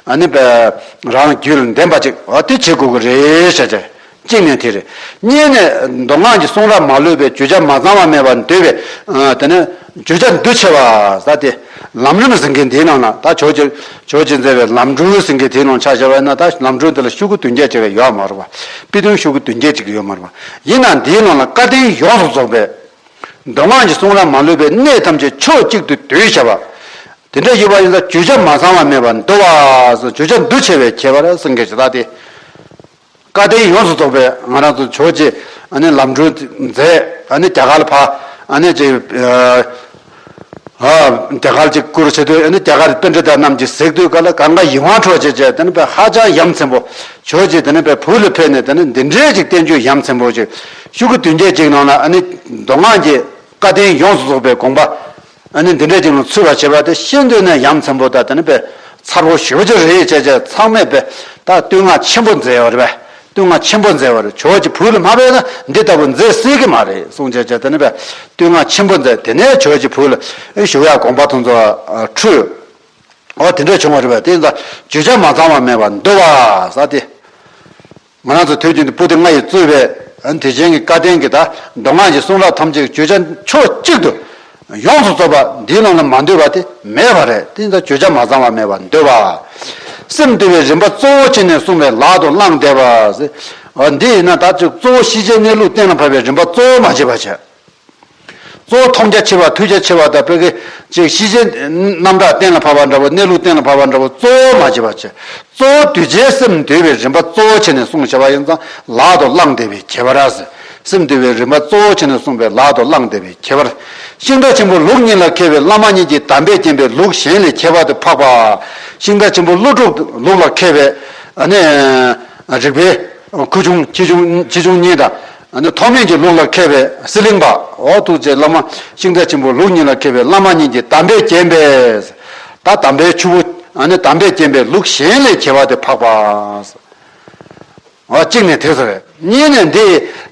ཨ་ནི་རང་རྒྱུད་ལ་ལྡན་པ་ཅིག་འོ་དེ་བྱེད་དགོས་ཀྱི་རེད་ཤག་ཅེས། གཅིག་ནས་དེ་རེད། གཉིས་ནས་མདོ་སྔགས་ཀྱི་གསུང་རབ་མ་ལུས་པའི་བརྗོད་བྱ་མ་ཚང་བ་མེད་པར་འདོད་པའི་དེ་ནས་བརྗོད་བྱ་འདུ་ཆེ་བ་ཟེར་ཏེ། ལམ་རིམ་ཟེར་མཁན་འདིའི་ནང་ན་ད་ཇོ་བོ་རྗེ་ཇོ་བོ་རྗེ་མཛད་པའི་ལམ་འབྲས་ཟེར་མཁན་དེའི་ནང་ཆ་བཞག་པ་ཡིན་ན་ད་ལམ་འབྲས་འདི་ལ་ཤོག་གུ་བདུན་བརྒྱད་ཅིག་ཡོད་མ་རེད་པ། དཔེ་དོན་ཤོག་གུ་བདུན་བརྒྱད་ཅིག་ཡོད་མ་རེད་པ། ཡིན་ནའང་འདིའི་ནང་ན་བཀའ་བསྟན་ཡོངས་སུ་རྫོགས་པའི་མདོ་སྔགས་ཀྱི་གསུང་རབ་མ་ལུས་པའི་གནད་ཐམས་ཅད་ཕྱོགས་གཅིག་ཏུ་བསྡུས་བྱ་བ། དེ་འདྲ་ཡོད་པ་ཡིན་ཙང་བརྗོད་བྱ་མ་ཚང་བ་མེད་པར་འདུ་བ་ཟེར། བརྗོད་བྱ་འདུ་ཆེ་བའི་ཁྱད་པར་ཟེར་མཁན་ཞིག་ད་དེ། བཀའ་བསྟན་ཡོངས་སུ་རྫོགས་པའི་ང་རང་ཚོ་ཇོ་བོ་རྗེ་ཨ་ནི་ལམ་འབྲས་མཛད། ཨ་ནི་རྒྱ་གར་ལ་ཕར་ཨ་ནི་ཅིག་ཨ་རྒྱ་གར་ཅིག་བསྐུར་བྱེད་དུས་ཨ་ནི་རྒྱ་གར་པཎྜི་ཏ་རྣམས་ཀྱིས་གཟིགས་དུས་ག་ལ་གངྒཱ་ཡིད་དབང་འཕྲོག་བྱེད་ཅེས་དེ་ནི་དཔེ་ཧ་ཅང་ཡ་མཚན་པོ། ཇོ་བོ་རྗེ་དེ་ནི་དཔེ་བོད་ལ་ཕེབས་ནས་དེ་ནི་འདི་འདྲའི་ཅིག་བསྟན་བཅོས་ཡ་མཚན་པོ་ཅིག་ཤོག་གུ་བདུན་བརྒྱད་ཅིག་ནང་ན་ཨ་ནི་མདོ་སྔགས་ཀྱི་བཀའ་བསྟན་ཡོངས་སུ་རྫོགས་པའི་དགོངས་པ། ཨ་ནི་འདི་འདྲའི་ཅིག་ལ་ཚུད་པར་བྱེད་པ་དེ་ཤིན་ཏུ་ནས་ཡ་མཚན་པོ་དང་དེ་ནི་དཔེ་མཚར་པོ་ཞེ་པོ་ཅིག་རེད་ཅེས་བྱས་ཚང་མས་དཔེ་ད་བསྟོད་བསྔགས་ཆེན་པོ་མཛད་ཡོད་རེད་པས། བསྟོད་བསྔགས་ཆེན་པོ་མཛད་པ་རེད། ཇོ་བོ་རྗེ་བོད་ལ་མ་ཕེབས་ན་འདི་ལྟ་བུ་མཛད་སྲིད་ཀྱི་མ་རེད་གསུངས་བྱས་བྱས་དེ་ནི་དཔེ་བསྟོད་བསྔགས་ཆེན་པོ་མཛད། དེ་ནས་ཇོ་བོ་རྗེ་བོད་ལ་བཞུགས་ཡག་དགོངས་པ་དེ་ཚོ་འཁྲུལ། འོ་དེ་འདྲ་བྱུང་བ་རེད་པས། དེ་ཡིན་ཙང་བརྗོད་བྱ་མ་ཚང་བ་མེད་པར་འདུ་བ་ཟེར་ཏེ། ང་རང་ཚོ་དུས་རྒྱུན་དུ་པོ་ཏི་ལྔ་ཡིས་གཙོས་པའི་དེ་བཞིན་གྱི་བཀའ་བསྟན་གྱི་ད་མདོ་སྔགས་ཀྱི་གསུང་རབ་ཐམས་ཅད་ཀྱི་བརྗོད་བྱ་ཕྱོགས་གཅིག་ཏུ་ཡོངས་སུ་རྫོགས་པ་འདིའི་ནང་ལ་མ་འདུས་པ་དེ་མེད་པ་རེད། དེ་ཡིན་ཙང་བརྗོད་བྱ་མ་ཚང་བ་མེད་པར་འདུ་བ། སེམས་འདུལ་བའི་རིམ་པ་གཙོ་བོ་བྱས་ནས་གསུངས་པའི་ལག་ཏུ་བླངས་བསྡད་པ། འདི་ཡིན་ན་ད་ཅིག་གཙོ་བོ་ཤེས་བྱའི་གནས་ལུགས་གཏན་ལ་ཕབ་པའི་རིམ་པ་གཙོ་བོ་མ་བྱས་པ་བྱས། གཙོ་བོ་མཐོང་རྒྱ་ཆེ་བ་ཐོས་རྒྱ་ཆེ་བ་དང་བོད་ཀྱི་ཅིག་ཤེས་བྱའི་རྣམ་གྲངས་གཏན་ལ་ཕབ་པ་འདྲ་བོ་གནས་ལུགས་གཏན་ལ་ཕབ་པ་འདྲ་བོ་གཙོ་བོ་མ་བྱས་པ་བྱས། གཙོ་བོ་གདུལ་བྱའི་སེམས་འདུལ་བའི་རིམ་པ་གཙོ་བོ་བྱས་ནས་གསུངས་བྱ་བ་ཡིན་ཙང་ལག་ཏུ་བླངས་བསྡད་པའི་ཁྱད་པར་ཟེར། སེམས་འདུལ་བའི་རིམ་པ་གཙོ་བོ་བྱས་ནས་གསུངས་པའི་ལག་ཏུ་བླངས་བསྡད་པའི་ཁྱད་པར། ཤིང་རྟ་ཆེན་པོ་ལུགས་གཉིས་ལ་མཁས་པའི་བླ་མ་གཉིས་ཀྱི་གདམས་པས་བརྒྱན་པའི་ལུགས་གཞན་ལས་ཁྱད་པར་དུ་འཕགས་པ། ཤིང་རྟ་ཆེན་པོ་ཀླུ་སྒྲུབ་ལུགས་ལ་མཁས་པའི་ཨ་ནི་རིག་པའི་ཁུ་ཆུང་ཆེ་ཆུང་ཆེ་ཆུང་གཉིས་དང་། ཨ་ནི་ཐོགས་མེད་ཀྱི་ལུགས་ལ་མཁས་པའི་གསེར་གླིང་པ། འོ་ཐུགས་རྗེ་བླ་མ་ཤིང་རྟ་ཆེན་པོ་ལུགས་གཉིས་ལ་མཁས་པའི་བླ་མ་གཉིས་ཀྱི་གདམས་པས་བརྒྱན་པས། ད་གདམས་པའི་ཆུ་བོ། ཨ་ནི་གདམས་པས་བརྒྱན་པའི་ལུགས་གཞན་ལས་ཁྱད་པར་དུ་འཕགས་པ། འོ་གཅིག་ནས་དེ་ཚོ་རེད། གཉིས་ནས་འདི་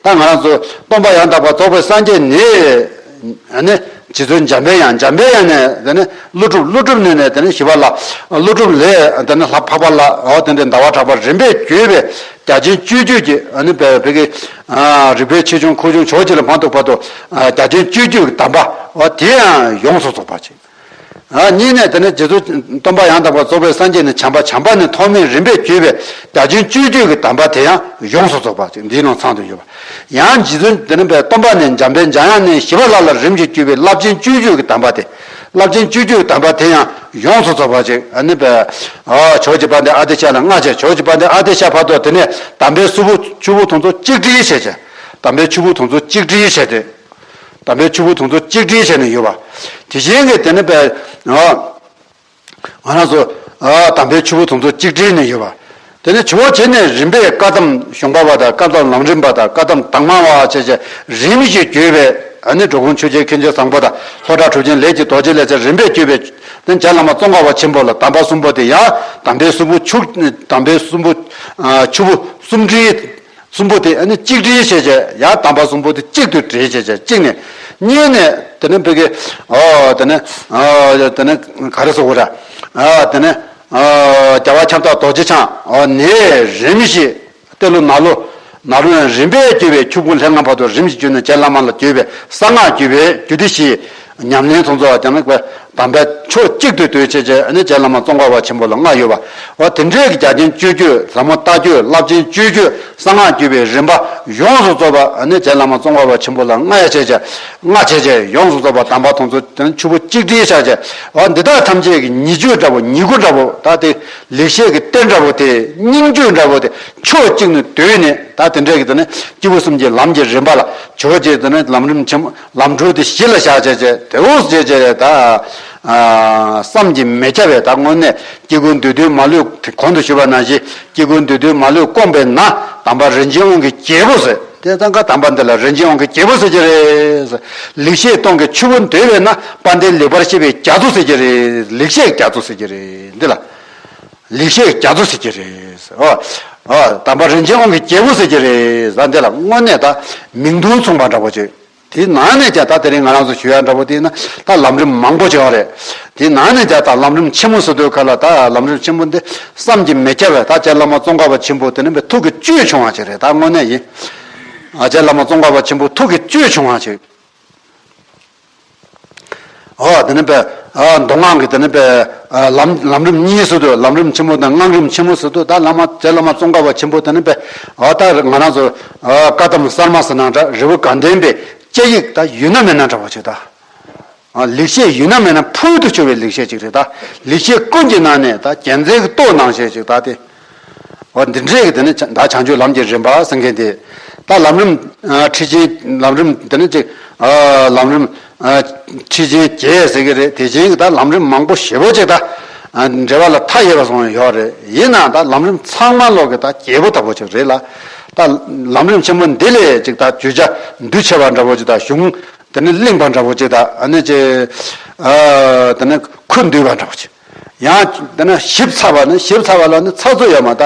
ད་ང་རང་ཚོ་སྟོན་པ་ཡང་དག་པར་རྫོགས་པའི་སངས་རྒྱས་ནི། ཨ་ནི་རྗེ་བཙུན་འཇམ་པའི་དབྱངས། འཇམ་པའི་དབྱངས་ནས་དེ་ནི་ཀླུ་སྒྲུབ། ཀླུ་སྒྲུབ་ནས་ནས་དེ་ནི་ཞི་བ་ལྷ། ཀླུ་སྒྲུབ་ལས་དེ་ནི་ལྷ་འཕགས་པ་ལྷ། འོ་དེ་འདྲའི་ཟླ་བ་གྲགས་པ་རིམ་པས་བརྒྱུད་པའི་རྒྱ་ཆེན་སྤྱོད་བརྒྱུད་ཀྱི་ཨ་ནི་བོད་ཀྱི་རིག་པའི་ཆེ་ཆུང་ཁུ་ཆུང་ཇོ་བོ་རྗེ་ལ་མ་ཐུག་བར་དུ་རྒྱ་ཆེན་སྤྱོད་བརྒྱུད་ཀྱི་གདམས་པ། འོ་དེ་ཡང་ཡོངས་སུ་རྫོགས་པ་ཅིག་ཨ་གཉིས་ནས་དེ་ནས་རྗེ་བཙུན་སྟོན་པ་ཡང་དག་པར་རྫོགས་པའི་སངས་རྒྱས་ནས་བྱམས་པ། བྱམས་པ་ནས་ཐོགས་མེད། རིམ་པས་བརྒྱུད་པའི་རྒྱ་ཆེན་སྤྱོད་བརྒྱུད་ཀྱི་གདམས་པ་དེ་ཡང་ཡོངས་སུ་རྫོགས་པ་ཅིག་འདིའི་ནང་ཚང་དུ་ཡོད་པ། ཡང་རྗེ་བཙུན་དེ་ནས་སྟོན་པ་ནས་འཇམ་དཔལ་འཇམ་དབྱངས་ནས་ཞི་བ་ལྷ་ལ་རིམ་གྱིས་བརྒྱུད་པའི་རླབས་ཆེན་སྤྱོད་བརྒྱུད་ཀྱི་གདམས་པ་དེ། རླབས་ཆེན་སྤྱོད་བརྒྱུད་ཀྱི་གདམས་པ་དེ་ཡང་ཡོངས་སུ་རྫོགས་པ་ཅིག་ཨ་ནི་པས། ཇོ་བོ་རྗེ་དཔལ་ལྡན་ཨ་ཏི་ཤ་ལ་མངའ་བྱས། ཇོ་བོ་རྗེ་དཔལ་ལྡན་ཨ་ཏི་ཤ་བར་དུ་དེ་ནས་གདམས་པའི་ཆུ་བོ་ཆུ་བོ་དེ་ཚོ་གཅིག་སྒྲིལ་བྱས་བྱས། གདམས་པའི་ཆུ་བོ་དེ་ཚོ་གཅིག་སྒྲིལ་བྱས་ཏེ། གདམས་པའི་ཆུ་བོ་དེ་ཚོ་གཅིག་སྒྲིལ་བྱས་ནས་ཡོད་པ། དེ་བཞིན་གྱི་དེ་ནི་པས། ང་རང་ཚོ་གདམས་པའི་ཆུ་བོ་དེ་ཚོ་གཅིག་སྒྲིལ་ནས་ཡོད་པ། དེ་ནི་ཇོ་བོ་རྗེ་ནས་རིམ་པས་བཀའ་གདམས་གཞུང་པ་བ་དང་། བཀའ་གདམས་ལམ་རིམ་པ་དང་། བཀའ་གདམས་དྭངས་མ་བ་བཅས་བཅས་རིམ་བཞིན་བརྒྱུད་པའི་ཨ་ནི་འགྲོ་མགོན་ཆོས་རྒྱལ་མཁྱེན་བརྩེ་བཟང་པོ་དང་། ལྷོ་བྲག་གྲུབ་ཆེན་ལས་ཀྱི་རྡོ་རྗེ་ལས་ཚེ་རིམ་པས་བརྒྱུད་པའི་དེ་རྗེ་བླ་མ་ཙོང་ཁ་པ་ཆེན་པོ་ལ་གདམས་པ་གསུམ་པོ་དེ་ཡང་གདམས་པའི་གསུམ་པོ་ཆུ། གདམས་པའི་གསུམ་པོ་ཆུ་བོ་གསུམ་སྒྲིལ། གསུམ་པོ་དེ་ཨ་ནི་གཅིག་སྒྲིལ་བྱས་བྱས། ཡང་གདམས་པ་གསུམ་པོ་དེ་གཅིག་ཏུ་སྒྲིལ་བྱས་བྱས་གཅིག་ནས། གཉིས་ནས་དེ་ནི་བོད་ཀྱི་ཨོ་དེ་ནི་ཨོ་དེ་ནི་ག་རེ་ཟེར་དགོས་རེད། ཨོ་དེ་ནི་ཨོ་རྒྱལ་བ་ཁྱབ་བདག་རྡོ་རྗེ་འཆང་འོ་ནས་རིམ་བཞིན་ཏེ་ལོ་ནཱ་ལོ་ནཱ་ལོ་ཡང་རིམ་པས་བརྒྱུད་པའི་ཆོས་སྐུ་ལྷ་ལྔ་བར་དུ་རིམ་བཞིན་བརྒྱུད་ནས་རྗེ་བླ་མ་ལ་བརྒྱུད་པའི་གསང་སྔགས་བརྒྱུད་པའི་རྒྱུད་སྡེ་བཞི། ཉམས་ལེན་ཚོགས་གཙོ་བ་ཀྱང་ན་དམ་པའི་ཕྱོགས་གཅིག་ཏུ་བསྡུས་བྱས་བྱས་ཨ་ནི་རྗེ་བླ་མ་ཙོང་ཁ་པ་ཆེན་པོ་ལ་མངའ་ཡོད་པ། འོ་དེ་འདྲའི་གི་རྒྱ་ཆེན་སྤྱོད་བརྒྱུད། ཟབ་མོ་ལྟ་བརྒྱུད། རླབས་ཆེན་སྤྱོད་བརྒྱུད། གསང་སྔགས་བརྒྱུད་པའི་རིམ་པ་ཡོངས་སུ་རྫོགས་པ་ཨ་ནི་རྗེ་བླ་མ་ཙོང་ཁ་པ་ཆེན་པོ་ལ་མངའ་ཡ་བྱས་བྱས་མངའ་བྱས་བྱས་ཡོངས་སུ་རྫོགས་པ་དམ་པ་དེ་ཚོ་དེ་ནི་ཆུ་བོ་གཅིག་སྒྲིལ་བྱས་བྱས། འོ་འདི་དག་ཐམས་ཅད་ཀྱི་ཉེ་བརྒྱུད་འདྲ་པོ་ཉེ་སྐུ་འདྲ་པོ་ད་དེ་ལེགས་བཤད་ཀྱི་གཏེར་འདྲ་པོ་དེ་སྙིང་བཅུད་འདྲ་པོ་དེ་ཕྱོགས་གཅིག་ནས་བསྡུས་ནས་ད་དེ་འདྲའི་གི་དེ་ནི་སྐྱེས་བུ་གསུམ་གྱི་ལམ་གྱི་རིམ་པ་ལ་ཇོ་བོ་རྗེ་དེ་ནི་ལམ་རིམ་ཆེན་མོ། ལམ་འབྲས་དེ་གཞི་ལ་བཞག་བྱས་བྱས་དེ་འོ་བྱས་བྱས་ད་བསམ་གྱིས་མི་ཁྱབ་པའི་ད་དངོས་གནས་སྐྱེ་དགུའི་འདོད་དོན་མ་ལུས། གོང་དུ་ཞུས་པ་ནང་བཞིན་སྐྱེ་དགུའི་འདོད་དོན་མ་ལུས་སྐོང་བས་ན་དམ་པ་རིན་ཆེན་དབང་གི་རྒྱལ་པོ་ཟེར། དེ་ཙང་ཀ་དམ་པ་འདི་ལ་རིན་ཆེན་དབང་གི་རྒྱལ་པོ་ཟེར་གྱི་རེད། ལེགས་བཤད་སྟོང་གི་ཆུ་བོ་འདོད་པས་ན། དཔལ་ལྡན་ལེགས་པར་བཤད་པའི་རྒྱ་མཚོ་ཟེར་གྱི་རེད། ལེགས་བཤད་རྒྱ་མཚོ་ཟེར་གྱི་རེད། འདི་ལ་ལེགས་བཤད་རྒྱ་མཚོ་ཟེར་གྱི་རེད། ཨོ། ཨོ། དམ་པ་རིན་ཆེན་དབང་གི་རྒྱལ་པོ་ཟེར་གྱི་རེད། ཟེར་འདི་ལ་དངོས་གནས་ད་མིང་དོན་མཚུངས་པ་འདྲ་པོ་ཅིག་དེའི་ནང་ནས་ཀྱང་ད་དེ་རིང་ང་རང་ཚོ་ཞུ་ཡ་འདྲ་པོ་དེ་ཡིན་ན། ད་ལམ་རིམ་མང་པོ་ཅིག་ཡོད་རེད། དེའི་ནང་ནས་ཀྱང་ད་ལམ་རིམ་ཆེན་མོ་ཟེར་དུས་ག་ལ། ད་ལམ་རིམ་ཆེན་མོ་འདི་བསམ་གྱིས་མི་ཁྱབ་པའི། ད་རྗེ་བླ་མ་ཙོང་ཁ་པ་ཆེན་པོ་དེ་ནི་པའི་ཐུགས་ཀྱི་བཅུད་བྱུང་བ་ཅིག་རེད། ད་དངོས་གནས་ཡིན། ཨ། རྗེ་བླ་མ་ཙོང་ཁ་པ་ཆེན་པོ་ཐུགས་ཀྱི་བཅུད་བྱུང་བ་ཅིག་ཨོ། དེ་ནི་པའི། ཨ། མདོ་སྔགས་ཀྱི་དེ་ནི་པའི། ཨ། ལམ་ལམ་རིམ་གཉིས་ཟེར་དུས། ལམ་རིམ་ཆེན་མོ་དང་སྔགས་རིམ་ཆེན་མོ་ཟེར་དུས། ད་བླ་མ། རྗེ་བླ་མ་ཙོང་ཁ་པ་ཆེན་པོ་དེ་ནི་པའི། ཨ། ད་ང་རང་ཚོ། ཨ། བཀའ་གདམས་གསར་མ་ཟེར་ན་འདྲ། རི་བོ་དགའ་ལྡན་པའི་བཅའ་ཡིག་ད་ཡོད་ན་མེད་ན་འདྲ་པོ་ཅིག་ད། ཨ། ལེགས་བཤད་ཡོད་ན་མེད་ན་ཕུལ་དུ་ཕྱུང་བའི་ལེགས་བཤད་ཅིག་རེད། ད་ལེགས་བཤད་ཀུན་གྱི་ནང་ནས་ད་རྒྱལ་མཚན་གྱི་ཏོག་ནང་བཞིན་ཅིག་ད་དེ། འོ། འདི་འདྲས་ཀྱི་དེ་ནི་ད་བྱང་ཆུབ་ལམ་གྱི་རིམ་པ་ཟེར་མཁན་དེ། ད་ལམ་རིམ། ཨ། ཁྲིད་ཆེན། ལམ་རིམ་དེ་ནི་ཅིག་ཨ། ལམ་རིམ། ཨ། ཁྲིད་ཆེན་བརྒྱད་ཟེར་གྱི་རེད། དེ་བཞིན་གྱི་ད་ལམ་རིམ་མང་པོ་ཞེ་པོ་ཅིག་ད། ཨ། འགྲེལ་པ་ལ་མཐའ་ཡས་པ་སོང་ཡོད་རེད། ཡིན་ནའང་ད་ལམ་རིམ་ཚང་མ་ལོག་གི་ད་རྒྱལ་པོ་ལྟ་བུ་ཅིག་རེད་ལ། ད་ལམ་རིམ་ཆེན་མོ་འདི་ལས་ཅིག་ད་བརྗོད་བྱ་འདུས་ཆེ་བ་འདྲ་པོ་ཅིག་ད། གཞུང་དེ་ནི་བརླིང་པ་འདྲ་པོ་ཅིག་ད། ཨ་ནི་ཅིག་ཨ། དེ་ནི་ཁུ་འདུས་པ་འདྲ་པོ་ཅིག་ཡང་དེ་ནི་ཞིབ་ཚགས་པ་ནི། ཞིབ་ཚགས་པ་ལ་ནི་ཚགས་ཚུད་ཡོད་མ། ད་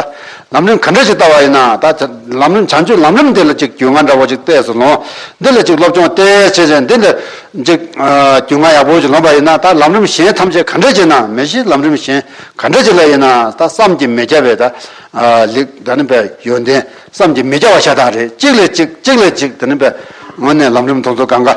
ལམ་རིམ་ག་འདྲ་ཞིག་བལྟ་བ་ཡིན་ན། ད་ལམ་རིམ། བྱང་ཆུབ་ལམ་རིམ་འདི་ལ་ཅིག་རྒྱུས་མངའ་འདྲ་པོ་ཅིག་བལྟས་སུ་ལོངས། འདི་ལ་ཅིག་སློབ་སྦྱོང་བལྟས་བྱས་བྱས། འདི་ལ་ཅིག་ཨ། རྒྱུས་མངའ་ཡག་པོ་ཅིག་ལོངས་པ་ཡིན་ན། ད་ལམ་རིམ་གཞན་ཐམས་ཅད་ག་འདྲ་ཅིག་ན། མི་ཤེས། ལམ་རིམ་གཞན་ག་འདྲ་ཅིག་ལ་ཡིན་ན་ད་བསམ་གྱིས་མི་ཁྱབ་པའི་ད། ཨ། ལེགས། དེ་ནི་པའི་ཡོན་ཏན་བསམ་གྱིས་མི་ཁྱབ་པ་ཤ་སྟག་རེད། གཅིག་ལས་གཅིག་གཅིག་ལས་གཅིག་དེ་ནི་པའི་དངོས་གནས་ལམ་རིམ་དེ་ཚོ་གང་ག་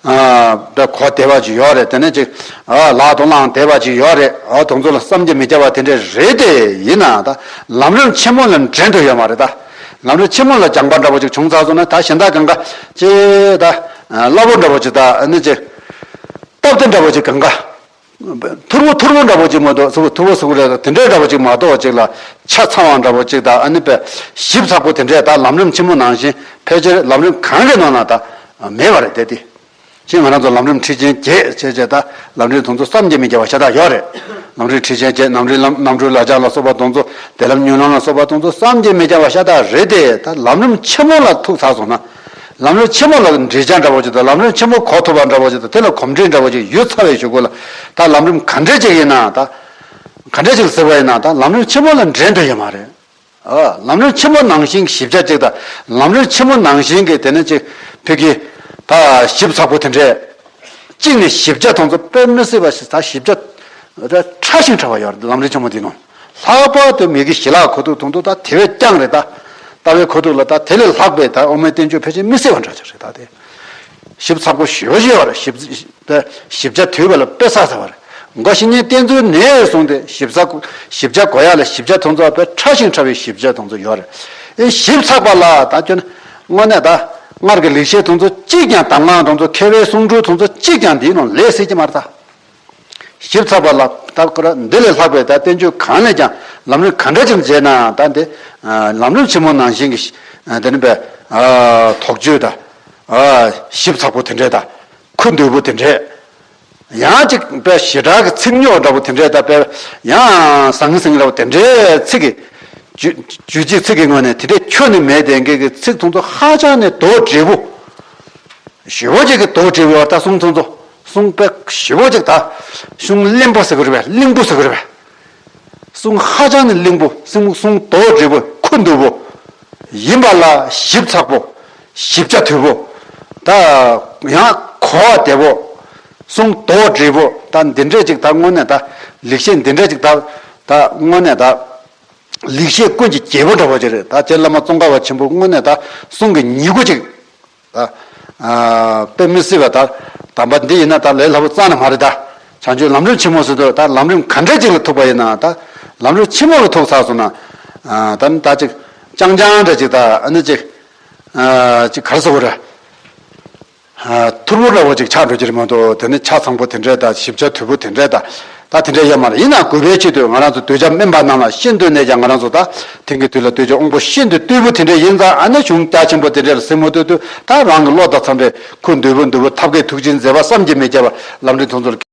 ཨ། པའི་གོ་བདེ་བ་ཅིག་ཡོད་རེད། དེ་ནས་ཅིག་ཨ། ལག་ཏུ་བླངས་བདེ་བ་ཅིག་ཡོད་རེད། ཨ། དེ་ཚོ་ལ་བསམ་གྱིས་མི་ཁྱབ་པ་དེ་འདྲས་རེད་དེ། ཡིན་ནའང་ད་ལམ་རིམ་ཆེན་མོ་ལ་འགྲན་དུ་ཡོད་མ་རེད། ད་ལམ་རིམ་ཆེན་མོ་ལ་སྦྱངས་པ་འདྲ་པོ་ཅིག་བྱུང་ཚར་སོང་ན། ད་གཞན་དག་གང་ག་ཅིག་ད་སླ་པོ་འདྲ་པོ་ཅིག་ད། ཨ་ནི་ཅིག་སྟབས་བདེ་འདྲ་པོ་ཅིག་གང་ག་ཐུར་བུ་ཐུར་བུ་འདྲ་པོ་ཅིག་མ་གཏོགས། ཚུར་བུ་ཐུར་བུ་ཚུར་བུ་རེད། དེ་འདྲའི་འདྲ་པོ་ཅིག་མ་གཏོགས་ཅིག་ལ་ཆ་ཚང་བ་འདྲ་པོ་ཅིག་ད། ཨ་ནི་པའི་ཞིབ་ཚགས་པོ་དེ་འདྲས་ད་ལམ་རིམ་ཆེན་མོ་ནང་བཞིན་ཕལ་ཆེར་ལམ་རིམ་གང་གི་ནང་ན་ད་མེད་པ་རེད་དེ། དེ་ཕྱིན་ང་རང་ཚོ་ལམ་རིམ་ཁྲིད་ཆེན་བརྒྱད་བྱས་བྱས་ད། ལམ་རིམ་དེ་ཚོ་བསམ་གྱིས་མི་ཁྱབ་པ་ཤ་སྟག་ཡོད་རེད། ལམ་རིམ་ཁྲིད་ཆེན་བརྒྱད། ལམ་རིམ་ལམ། རྣམ་གྲོལ་ལག་བཅངས་ལ་སོགས་པ་དེ་ཚོ། བདེ་ལམ་མྱུར་ལམ་ལ་སོགས་པ་དེ་ཚོ་བསམ་གྱིས་མི་ཁྱབ་པ་ཤ་སྟག་རེད་དེ། ད་ལམ་རིམ་ཆེན་མོ་ལ་ཐུག་ཚར་སོང་ན། ལམ་རིམ་ཆེན་མོ་ལ་འགྲེལ་བྱ་འདྲ་པོ་ཅིག་དང་། ལམ་རིམ་ཆེན་མོ་གོ་ཐུབ་པ་འདྲ་པོ་ཅིག་དང་། དེ་ལ་གོམས་འདྲིས་འདྲ་པོ་ཅིག་ཡོད་ཚར་བའི་གཞུག་གུ་ལ། ད་ལམ་རིམ་ག་འདྲས་ཅིག་ཡིན་ན། ད་ག་འདྲས་ཅིག་ཟེར་བ་ཡིན་ན། ད་ལམ་རིམ་ཆེན་མོ་ལ་འགྲན་དུ་ཡོད་མ་རེད། ཨ། ལམ་རིམ་ཆེན་མོ་ནང་བཞིན་གྱི་ཞིབ་ཆ་ཅིག་དང་། ལམ་རིམ་ཆེན་མོ་ནང་བཞིན་གྱི་དེ་ནས་ཅིག་ཕ་གི་ད་ཞིབ་ཚགས་པོ་དེ་འདྲས། གཅིག་ནས་ཞིབ་ཆ་དེ་ཚོ་དཔེ་མི་སྲིད་པ་ཞིག་ད་ཞིབ་ཆ་ཕྲ་ཞིང་ཕྲ་བ་ཡོད་རེད། ལམ་རིམ་ཆེན་མོ་འདི་ནང་ལྷག་པར་དུ་མི་དགེ་ཞི་ལྷག་གི་གོ་ཐོས་དེ་ཚོ་ད་དེ་བས་ཀྱང་རེད། ད་ལྟ་བའི་གོ་ཐོས་ལ་ད་དེ་ལས་ལྷག་པའི་ད་དབུ་མའི་བསྟན་བཅོས་ཕལ་ཆེར་མི་སྲིད་པ་འདྲ་ཅིག་རེད། ད་དེ་ཞིབ་ཚགས་པོ་ཞེ་པོ་ཅིག་ཡོད་རེད། ཞིབ་ཞིབ་ཆ་དོད་པ་ལ་དཔེ་བསགས་ཚར་བ་རེད། མགོ་བཤེས་གཉེན་བསྟེན་ཚུལ་ནས་བཟུང་སྟེ་ཞིབ་ཚགས། ཞིབ་ཆ་དགོས་ཡག་ལ་ཞིབ་ཆ་དེ་ཚོ་དཔེ་ཕྲ་ཞིང་ཕྲ་བའི་ཞིབ་ཆ་དེ་ཚོ་ཡོད་རེད། ཨེ། ཞིབ་ཚགས་པ་ལ་ད་ཁྱོད་དངོས་གནས་ད་སྔར་གྱི་ལེགས་བཤད་དེ་ཚོ་གཅིག་ཀྱང་གདམས་ངག་དེ་ཚོ། མཁས་པའི་གསུང་སྒྲོས་དེ་ཚོ་གཅིག་ཀྱང་འདིའི་ནང་ལས་སྲིད་ཀྱི་མ་རེད། ད་ཞིབ་ཚགས་པ་ལ་ད་ཁོ་ར་འདི་ལས་ལྷག་པའི་ད་བསྟན་བཅོས་གང་ལས་ཀྱང་ལམ་རིམ་ག་འདྲ་ཅིག་བྱས་ན་ད་འདི་ལམ་རིམ་ཆེན་མོ་ནང་བཞིན་གྱི་དེ་ནི་པའི་ཨ་དོགས་གཅོད་དང་། ཨ་ཞིབ་ཚགས་པོ་དེ་འདྲས་དང་། ཁུ་འདུས་པོ་དེ་འདྲས། ཡང་ཅིག་དཔེ་ཞེ་དྲག་གི་ཚིག་ཉོག་འདྲ་པོ་དེ་འདྲས་དང་། དཔེ་ཡང་ཟང་ཟིང་འདྲ་པོ་དེ་འདྲས། ཚིག་གི་རྒྱུ་རྒྱུ་གཅིག་ཚིག་གི་ངོས་ནས་དེ་འདྲས་ཁྱོན་ནས་མེད་དེ། འགའ་གི་ཚིག་དེ་ཚོ་ཧ་ཅང་ནས་དོག་འདྲིས་པོ། ཞེ་པོ་ཅིག་གི་དོག་འདྲིས་པོ་ཡོད། ད་གསུང་དེ་ཚོ། གསུང་དཔེ་ཞེ་པོ་ཅིག་ད་གསུང་བརླིང་པོ་ཟེར་གི་རེད་པས། བརླིང་པོ་ཟེར་གི་རེད་པས། གསུང་ཧ་ཅང་ནས་བརླིང་པོ། གསུང་གསུང་དོག་འདྲིས་པོ། ཁུ་འདུས་པོ་ཡིན་པ་ལ་ཞིབ་ཚགས་པོ། ཞིབ་ཆ་དོད་པོ། ད་ཡང་གོ་བ་བདེ་པོ། གསུང་དོག་འདྲིས་པོ། ད་འདི་འདྲས་ཅིག་ད་དངོས་གནས་ད་ལེགས་བཤད་འདི་འདྲས་ཅིག་ད། ད་དངོས་གནས་ད་ལེགས་བཤད་ཀུན་གྱི་རྒྱལ་པོ་འདྲ་པོ་ཅིག་རེད། ད་རྗེ་བླ་མ་ཙོང་ཁ་པ་ཆེན་པོ་དངོས་གནས་ད་གསུང་གི་ཉིང་ཁུ་ཅིག་ད་ཨ་དཔེ་མི་སྲིད་པ། ད་དམ་པ་འདི་ཡིན་ན་ད་ལས་སླ་པོ་རྩ་ནས་མ་རེད། ད་བྱང་ཆུབ་ལམ་རིམ་ཆེན་མོ་ཟེར་དུས་ད་ལམ་རིམ་ག་འདྲ་ཅིག་ལ་ཐུག་པ་ཡིན་ན། ད་ལམ་རིམ་ཆེན་མོ་ལ་ཐུག་ཚར་སོང་ན། ཨ་ད་ནི་ད་ཅིག་རྐྱང་རྐྱང་འདྲ་ཅིག་ད་ཨ་ནི་ཅིག་ཨ་ཅིག་ག་རེ་ཟེར་དགོས་རེད། ཨ་ཐུར་མོ་འདྲ་པོ་ཅིག་ཆགས་འགྲོ་གི་རེད་མ་གཏོགས། དེ་ནི་ཆ་ཚང་པོ་དེ་འདྲས་དང་། ཞིབ་ཆ་དོད་པོ་དེ་འདྲས་དང་། ད་དེ་འདྲ་ཡོད་མ་རེད། ཡིན་ནའང་གུས་པའི་ཆེད་དུ་ང་རང་ཚོ་གདུལ་བྱ་སྨིན་པ་རྣམས་ལ་ཤིན་ཏུ་གནས་ཀྱང་། ང་རང་ཚོ་ད་དེང་གི་དུས་ལ་གདུལ་བྱ་དབང་པོ་ཤིན་ཏུ་རྟུལ་པོ་དེ་འདྲ་ཡིན་ཙང་། ཨ་ནི་གཞུང་རྒྱ་ཆེན་པོ་དེ་འདྲ་ལ་གཟིགས་མ་ཐུབ་དུས། ད་རང་གི་བློ་དང་འཚམ་པའི་ཁུ་འདུས་པོ་འདུས་པོ། ཐབས་མཁས་ཐུགས་རྗེའི་མཛད་པ་བསམ་གྱིས་མི་ཁྱབ་པ། ལམ་རིམ་དེ་ཚོར།